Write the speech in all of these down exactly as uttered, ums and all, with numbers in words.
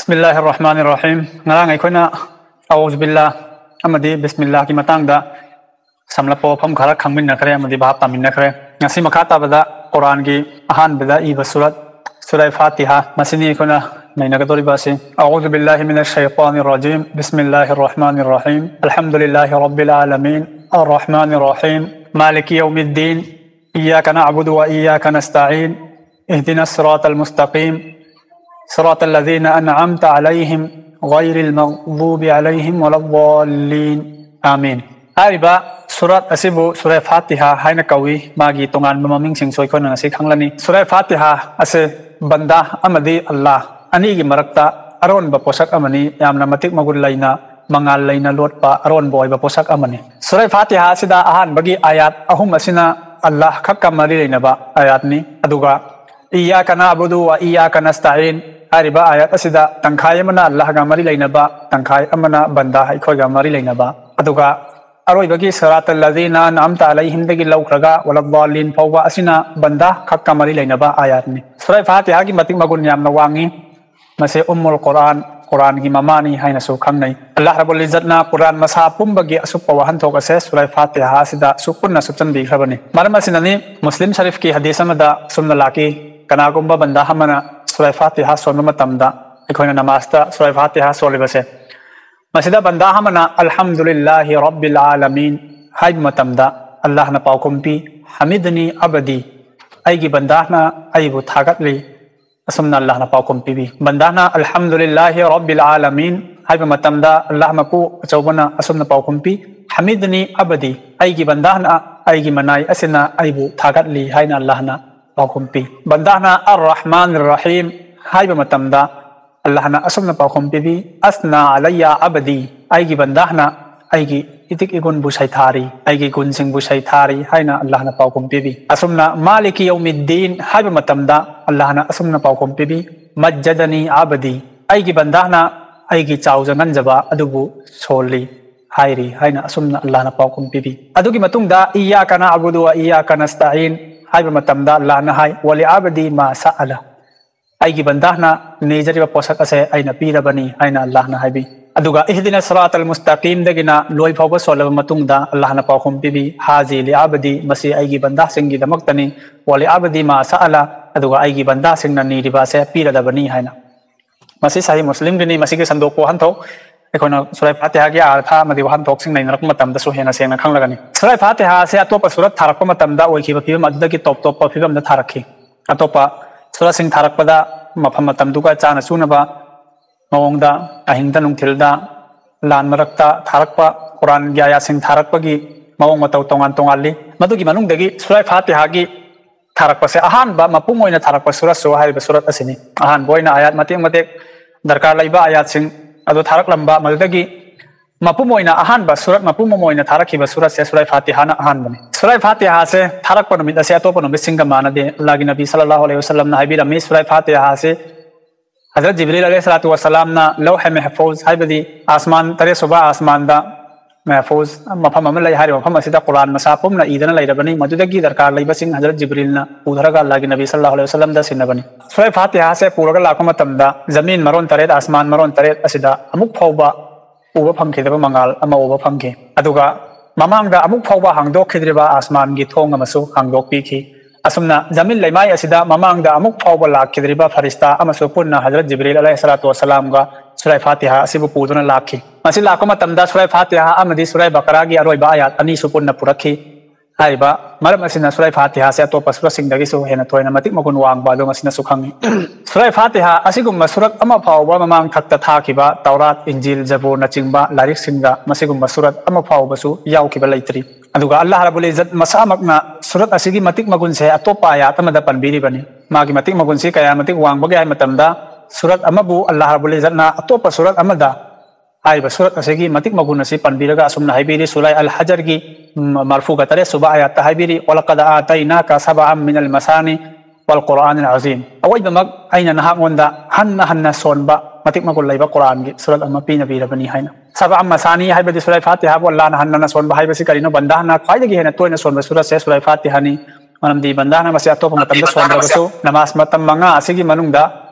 بسم الله الرحمن الرحيم. Ngaraang akhona أعوذ بالله amadi بسم الله ki mataangda samlapa wafam khara khangminnakhare amadi bhap taminnakhare. Ngasi makha tabada Quran ki ahanbada iba surat, Surah Fatiha. Masini akhona nainakadoriba asi. أعوذ بالله من الشيطان الرجيم. بسم الله الرحمن الرحيم. الحمد لله رب العالمين. الرحمن الرحيم. مالك يوم الدين. إياك نعبد وإياك نستعين. اهدنا الصراط المستقيم. صراط الذين أنعمت عليهم غير المغضوب عليهم ولا الضالين. آمين. Hariba surat asibu Surah Fatiha haina kawi. Magi tongan maming sing soi khona ngasi khanglani. Surah Fatiha asi banda amadi Allah ani ki marakta aronba posak amani, yamna matik magun laina, mangal laina lotpa aronba oiba posak amani. Surah Fatiha asida ahanbagi ayat ahum asina Allah khakka mari lainaba ayat ni. Aduga إياك نعبد وإياك نستعين hariba ayat asida tangkhai amana Allah ga mari lainaba, tangkhai amana banda akhoi ga mari lainaba. Aduga aroibagi صراط الذين أنعمت عليهم dagi laukhlaga ولا الضالين fauba asina banda khakka mari lainaba ayat ni. Surah Fatiha ki matik magun yamna wangi. Masi Ummul Quran, Quran ki mamani hainasu khangnai. Allah Rabbul Izzat na Quran masa pumbagi asuppa wahan thok ase Surah Fatiha asida supunna supchanbikhrabani. Maram asinani Muslim Sharif ki hadith amada sumna laki, kanagumba banda amana Surah Fatiha sonba matamda, akhona namazta Surah Fatiha solibase. Masida banda amana الحمد لله رب العالمين haiba matamda, Allah na paokhumpi, حمدني عبدي, aigi bandana aibu thagatli, asumna Allah na paokhumpibi. Bandana الحمد لله رب العالمين haiba matamda, Allah maku achaubana asumna paokhumpi, حمدني عبدي, aigi bandana, aigi manai asina aibu thagatli haina Allah na paokhumpi. Bandana الرحمن الرحيم haiba matamda, Allah na asumna paokhumpibi, أثنى علي عبدي, aigi bandana aigi itik igunbu saithari, aigi gunsingbu saithari haina Allah na paokhumpibi. Asumna مالك يوم الدين haiba matamda, Allah na asumna paokhumpibi, مجدني عبدي, aigi bandana aigi chauja nganjaba adubu soli hairi haina asumna Allah na paokhumpibi. Adugi matungda إياك نعبد وإياك نستعين haiba matamda Allah na hai, ولعبدي ما سأل, ꯑꯩꯒꯤ ꯕꯟꯗꯥꯅ ꯅꯤꯖꯔꯤꯕ ꯄꯣꯠꯁꯛ ꯑꯁꯦ ꯑꯩꯅ ꯄꯤꯔꯕꯅꯤ ꯍꯥꯏꯅ ꯑꯜꯂꯥꯍꯅ ꯍꯥꯏꯕꯤ꯫ ꯑꯗꯨꯒ ꯏꯍꯗꯤꯅ ꯁꯤꯔꯥꯇꯜ ꯃꯨꯁꯇꯥꯀꯤꯝꯗꯒꯤꯅ ꯂꯣꯏ ꯐꯥꯎꯕ ꯁꯣꯜꯂꯕ ꯃꯇꯨꯡꯗ ꯑꯜꯂꯥꯍꯅ ꯄꯥꯎꯈꯨꯝ ꯄꯤꯕꯤ, ꯍꯥꯖꯤ ꯂꯤ ꯑꯕꯗꯤ, ꯃꯁꯤ ꯑꯩꯒꯤ ꯕꯟꯗꯥꯁꯤꯡꯒꯤꯗꯃꯛꯇꯅꯤ, ꯋꯥꯂꯤ ꯑꯕꯗꯤ ꯃꯥ ꯁꯥ ꯑꯂꯥ, ꯑꯗꯨꯒ ꯑꯩꯒꯤ ꯕꯟꯗꯥꯁꯤꯡꯅ ꯅꯤꯔꯤꯕ ꯑꯁꯦ ꯄꯤꯔꯗꯕꯅꯤ ꯍꯥꯏꯅ꯫ ꯃꯁꯤ ꯁꯍꯤ ꯃꯨꯁꯂꯤꯝꯒꯤꯅꯤ꯫ ꯃꯁꯤꯒꯤ ꯁꯟꯗꯣꯛꯄ ꯋꯥꯍꯟꯊꯣꯛ ꯑꯩꯈꯣꯏꯅ ꯁꯨꯔꯥꯏ ꯐꯥꯇꯤꯍꯥꯒꯤ ꯑꯥꯔꯊ ꯑꯃꯗꯤ ꯋꯥꯍꯟꯊꯣꯛꯁꯤꯡ ꯅꯩꯅꯔꯛꯄ ꯃꯇꯝꯗꯁꯨ ꯍꯦꯟꯅ ꯁꯦꯡꯅ ꯈꯪꯂꯒꯅꯤ꯫ ꯁꯨꯔꯥꯏ ꯐꯥꯇꯤꯍꯥ ꯑꯁꯤ ꯑꯇꯣꯞꯄ ꯁꯨꯔꯠ ꯊꯥꯔꯛꯄ ꯃꯇꯝꯗ ꯑꯣꯏꯈꯤꯕ ꯐꯤꯕꯝ ꯑꯗꯨꯗꯒꯤ ꯇꯣꯞ ꯇꯣꯞꯄ ꯐꯤꯕꯝꯗ ꯊꯥꯔꯛꯈꯤ꯫ ꯑꯇꯣꯞꯄ ꯁꯨꯔꯠꯁꯤꯡ ꯊꯥꯔꯛꯄꯗ ꯃꯐꯝ ꯃꯇꯝꯗꯨꯒ ꯆꯥꯅ ꯆꯨꯅꯕ ꯃꯑꯣꯡꯗ ꯑꯍꯤꯡꯗ ꯅꯨꯡꯊꯤꯜꯗ ꯂꯥꯟ ꯃꯔꯛꯇ ꯊꯥꯔꯛꯄ ꯀꯨꯔꯥꯟꯒꯤ ꯑꯥꯌꯥꯠꯁꯤꯡ ꯊꯥꯔꯛꯄꯒꯤ ꯃꯑꯣꯡ ꯃꯇꯧ ꯇꯣꯉꯥꯟ ꯇꯣꯉꯥꯜꯂꯤ꯫ ꯃꯗꯨꯒꯤ ꯃꯅꯨꯡꯗꯒꯤ ꯁꯨꯔꯥꯏ ꯐꯥꯇꯤꯍꯥꯒꯤ ꯊꯥꯔꯛꯄꯁꯦ ꯑꯍꯥꯟꯕ ꯃꯄꯨꯡ ꯑꯣꯏꯅ ꯊꯥꯔꯛꯄ ꯁꯨꯔꯠꯁꯨ ꯍꯥꯏꯔꯤꯕ ꯁꯨꯔꯠ ꯑꯁꯤꯅꯤ꯫ ꯑꯍꯥꯟꯕ ꯑꯣꯏꯅ ꯑꯥꯌꯥꯠ ꯃꯇꯦꯛ ꯃꯇꯦꯛ ꯗꯔꯀꯥꯔ ꯂꯩꯕ ꯑꯥꯌꯥꯠꯁꯤꯡ ꯑꯗꯨ ꯊꯥꯔꯛꯂꯝꯕ, ꯃꯗꯨꯗꯒꯤ ꯃꯄꯨꯝ ꯑꯣꯏꯅ ꯑꯍꯥꯟꯕ ꯁꯨꯔꯠ, ꯃꯄꯨꯝ ꯑꯃ ꯑꯣꯏꯅ ꯊꯥꯔꯛꯈꯤꯕ ꯁꯨꯔꯠꯁꯦ ꯁꯨꯔꯥꯏ ꯐꯥꯇꯤꯍꯥꯅ ꯑꯍꯥꯟꯕꯅꯤ꯫ ꯁꯨꯔꯥꯏ ꯐꯥꯇꯤꯍꯥꯁꯦ ꯊꯥꯔꯛꯄ ꯅꯨꯃꯤꯠ ꯑꯁꯦ ꯑꯇꯣꯞꯄ ꯅꯨꯃꯤꯠꯁꯤꯡꯒ ꯃꯥꯟꯅꯗꯦ꯫ ꯑꯜꯂꯥꯍꯒꯤ ꯅꯕꯤ ꯁꯜꯂꯜꯂꯥꯍꯨ ꯑꯂꯩꯍꯤ ꯋꯁꯜꯂꯝꯅ ꯍꯥꯏꯕꯤꯔꯝꯃꯤ, ꯁꯨꯔꯥꯏ ꯐꯥꯇꯤꯍꯥꯁꯦ ꯍꯖꯔꯠ ꯖꯤꯕ꯭ꯔꯤꯜ ꯑꯂꯩꯍꯤ ꯁꯂꯥꯇꯨ ꯋꯁꯁꯂꯥꯝꯅ ꯂꯧꯍ ꯃꯍꯐꯨꯖ ꯍꯥꯏꯕꯗꯤ ꯑꯥꯁꯃꯥꯟ ꯇꯔꯦꯠ ꯁꯨꯕ ꯑꯥꯁꯃꯥꯟꯗ ꯃꯍꯐꯨꯖ ꯃꯐꯝ ꯑꯃ ꯂꯩ꯫ ꯍꯥꯏꯔꯤꯕ ꯃꯐꯝ ꯑꯁꯤꯗ ꯀꯨꯔꯥꯟ ꯃꯁꯥ ꯄꯨꯝꯅ ꯏꯗꯅ ꯂꯩꯔꯕꯅꯤ꯫ ꯃꯗꯨꯗꯒꯤ ꯗꯔꯀꯥꯔ ꯂꯩꯕꯁꯤꯡ ꯍꯖꯔꯠ ꯖꯤꯕ꯭ꯔꯤꯜꯅ ꯄꯨꯊꯔꯒ ꯑꯜꯂꯥꯍꯒꯤ ꯅꯕꯤ ꯁꯜꯂꯜꯂꯥꯍꯨ ꯑꯂꯩꯍꯤ ꯋꯁꯜꯂꯝꯗ ꯁꯤꯟꯅꯕꯅꯤ꯫ ꯁꯨꯔꯥꯏ ꯐꯥꯇꯤꯍꯥꯁꯦ ꯄꯨꯔꯒ ꯂꯥꯛꯄ ꯃꯇꯝꯗ ꯖꯃꯤꯟ ꯃꯔꯣꯟ ꯇꯔꯦꯠ, ꯑꯥꯁꯃꯥꯟ ꯃꯔꯣꯟ ꯇꯔꯦꯠ ꯑꯁꯤꯗ ꯑꯃꯨꯛ ꯐꯥꯎꯕ ꯎꯕ ꯐꯪꯈꯤꯗꯕ ꯃꯉꯥꯜ ꯑꯃ ꯎꯕ ꯐꯪꯈꯤ꯫ ꯑꯗꯨꯒ ꯃꯃꯥꯡꯗ ꯑꯃꯨꯛ ꯐꯥꯎꯕ ꯍꯥꯡꯗꯣꯛꯈꯤꯗ꯭ꯔꯤꯕ ꯑꯥꯁꯃꯥꯟꯒꯤ ꯊꯣꯡ ꯑꯃꯁꯨ ꯍꯥꯡꯗꯣꯛꯄꯤꯈꯤ꯫ ꯑꯁꯨꯝꯅ ꯖꯃꯤꯟ ꯂꯩꯃꯥꯏ ꯑꯁꯤꯗ ꯃꯃꯥꯡꯗ ꯑꯃꯨꯛ ꯐꯥꯎꯕ ꯂꯥꯛꯈꯤꯗ꯭ꯔꯤꯕ ꯐꯔꯤꯁꯇꯥ ꯑꯃꯁꯨ ꯄꯨꯟꯅ ꯍꯖꯔꯠ ꯖꯤꯕ꯭ꯔꯤꯜ ꯑꯂꯩꯍꯤ ꯁꯂꯥꯇꯨ ꯋꯁꯁꯂꯥꯝꯒ ꯁꯨꯔꯥꯏ ꯐꯥꯇꯤꯍꯥ ꯑꯁꯤꯕꯨ ꯄꯨꯗꯨꯅ ꯂꯥꯛꯈꯤ꯫ ꯃꯁꯤ ꯂꯥꯛꯄ ꯃꯇꯝꯗ ꯁꯨꯔꯥꯏ ꯐꯥꯇꯤꯍꯥ ꯑꯃꯗꯤ ꯁꯨꯔꯥꯏ ꯕꯀꯔꯥꯒꯤ ꯑꯔꯣꯏꯕ ꯑꯥꯌꯥꯠ ꯑꯅꯤꯁꯨ ꯄꯨꯟꯅ ꯄꯨꯔꯛꯈꯤ꯫ ꯍꯥꯏꯔꯤꯕ ꯃꯔꯝ ꯑꯁꯤꯅ ꯁꯨꯔꯥꯏ ꯐꯥꯇꯤꯍꯥꯁꯦ ꯑꯇꯣꯞꯄ ꯁꯨꯔꯠꯁꯤꯡꯗꯒꯤꯁꯨ ꯍꯦꯟꯅ ꯊꯣꯏꯅ ꯃꯇꯤꯛ ꯃꯒꯨꯟ ꯋꯥꯡꯕ ꯑꯗꯨ ꯃꯁꯤꯅꯁꯨ ꯈꯪꯉꯤ꯫ ꯁꯨꯔꯥꯏ ꯐꯥꯇꯤꯍꯥ ꯑꯁꯤꯒꯨꯝꯕ ꯁꯨꯔꯠ ꯑꯃ ꯐꯥꯎꯕ ꯃꯃꯥꯡ ꯊꯛꯇ ꯊꯥꯈꯤꯕ ꯇꯧꯔꯥꯠ, ꯏꯟꯖꯤꯜ, ꯖꯕꯨꯔꯅꯆꯤꯡꯕ ꯂꯥꯏꯔꯤꯛꯁꯤꯡꯗ ꯃꯁꯤꯒꯨꯝꯕ ꯁꯨꯔꯠ ꯑꯃ ꯐꯥꯎꯕꯁꯨ ꯌꯥꯎꯈꯤꯕ ꯂꯩꯇ꯭ꯔꯤ꯫ ꯑꯗꯨꯒ ꯑꯜꯂꯥꯍ ꯔꯕꯨꯜ ꯏꯖꯠ ꯃꯁꯥꯃꯛꯅ ꯁꯨꯔꯠ ꯑꯁꯤꯒꯤ ꯃꯇꯤꯛ ꯃꯒꯨꯟꯁꯦ ꯑꯇꯣꯞꯄ ꯑꯥꯌꯥꯠ ꯑꯃꯗ ꯄꯟꯕꯤꯔꯤꯕꯅꯤ꯫ ꯃꯥꯒꯤ ꯃꯇꯤꯛ ꯃꯒꯨꯟꯁꯤ ꯀꯌꯥ ꯃꯇꯤꯛ ꯋꯥꯡꯕꯒꯦ ꯍꯥꯏꯕ ꯃꯇꯝꯗ, ꯁꯨꯔꯠ ꯑꯃꯕꯨ ꯑꯜꯂꯥꯍ ꯔꯕꯨꯜ ꯏꯖꯠꯅ ꯑꯇꯣꯞꯄ ꯁꯨꯔꯠ ꯑꯃꯗ ꯍꯥꯏꯔꯤꯕ ꯁꯨꯔꯠ ꯑꯁꯤꯒꯤ ꯃꯇꯤꯛ ꯃꯒꯨꯟ ꯑꯁꯤ ꯄꯟꯕꯤꯔꯒ ꯑꯁꯨꯝꯅ ꯍꯥꯏꯕꯤꯔꯤ, ꯁꯨꯔꯥꯏ ꯑꯜ ꯍꯖꯔꯒꯤ, ꯎꯝ, ꯃꯔꯐꯨꯒ ꯇꯔꯦꯠ ꯁꯨꯕ ꯑꯥꯌꯥꯠꯇ ꯍꯥꯏꯕꯤꯔꯤ, "ꯋꯂꯀꯗ ꯑꯥꯇꯩꯅꯥꯀ ꯁꯕꯑꯝ ꯃꯤꯅꯜ ꯃꯁꯥꯅꯤ ꯋꯜ ꯀꯨꯔꯑꯥꯅꯤꯜ ꯑꯖꯤꯝ"꯫ ꯑꯋꯣꯏꯕꯃꯛ ꯑꯩꯅ ꯅꯍꯥꯛꯉꯣꯟꯗ ꯍꯟꯅ ꯍꯟꯅ ꯁꯣꯟꯕ ꯃꯇꯤꯛ ꯃꯒꯨꯟ ꯂꯩꯕ ꯀꯨꯔꯥꯟꯒꯤ ꯁꯨꯔꯠ ꯑꯃ ꯄꯤꯅꯕꯤꯔꯕꯅꯤ ꯍꯥꯏꯅ꯫ ꯁꯕꯑꯝ ꯃꯁꯥꯅꯤ ꯍꯥꯏꯕꯗꯤ ꯁꯨꯔꯥꯏ ꯐꯥꯇꯤꯍꯥꯕꯨ ꯑꯜꯂꯥꯍꯅ ꯍꯟꯅ ꯍꯟꯅ ꯁꯣꯟꯕ ꯍꯥꯏꯕꯁꯤ ꯀꯔꯤꯅꯣ? ꯕꯟꯗꯥꯅ ꯈ꯭ꯋꯥꯏꯗꯒꯤ ꯍꯦꯟꯅ ꯇꯣꯏꯅ ꯁꯣꯟꯕ ꯁꯨꯔꯠꯁꯦ ꯁꯨꯔꯥꯏ ꯐꯥꯇꯤꯍꯥꯅꯤ꯫ ꯃꯔꯝꯗꯤ ꯕꯟꯗꯥꯅ ꯃꯁꯤ ꯑꯇꯣꯞꯄ ꯃꯇꯝꯗ ꯁꯣꯟꯗ꯭ꯔꯕꯁꯨ, ꯅꯃꯥꯖ ꯃꯇꯝ ꯃꯉꯥ ꯑꯁꯤꯒꯤ ꯃꯅꯨꯡꯗ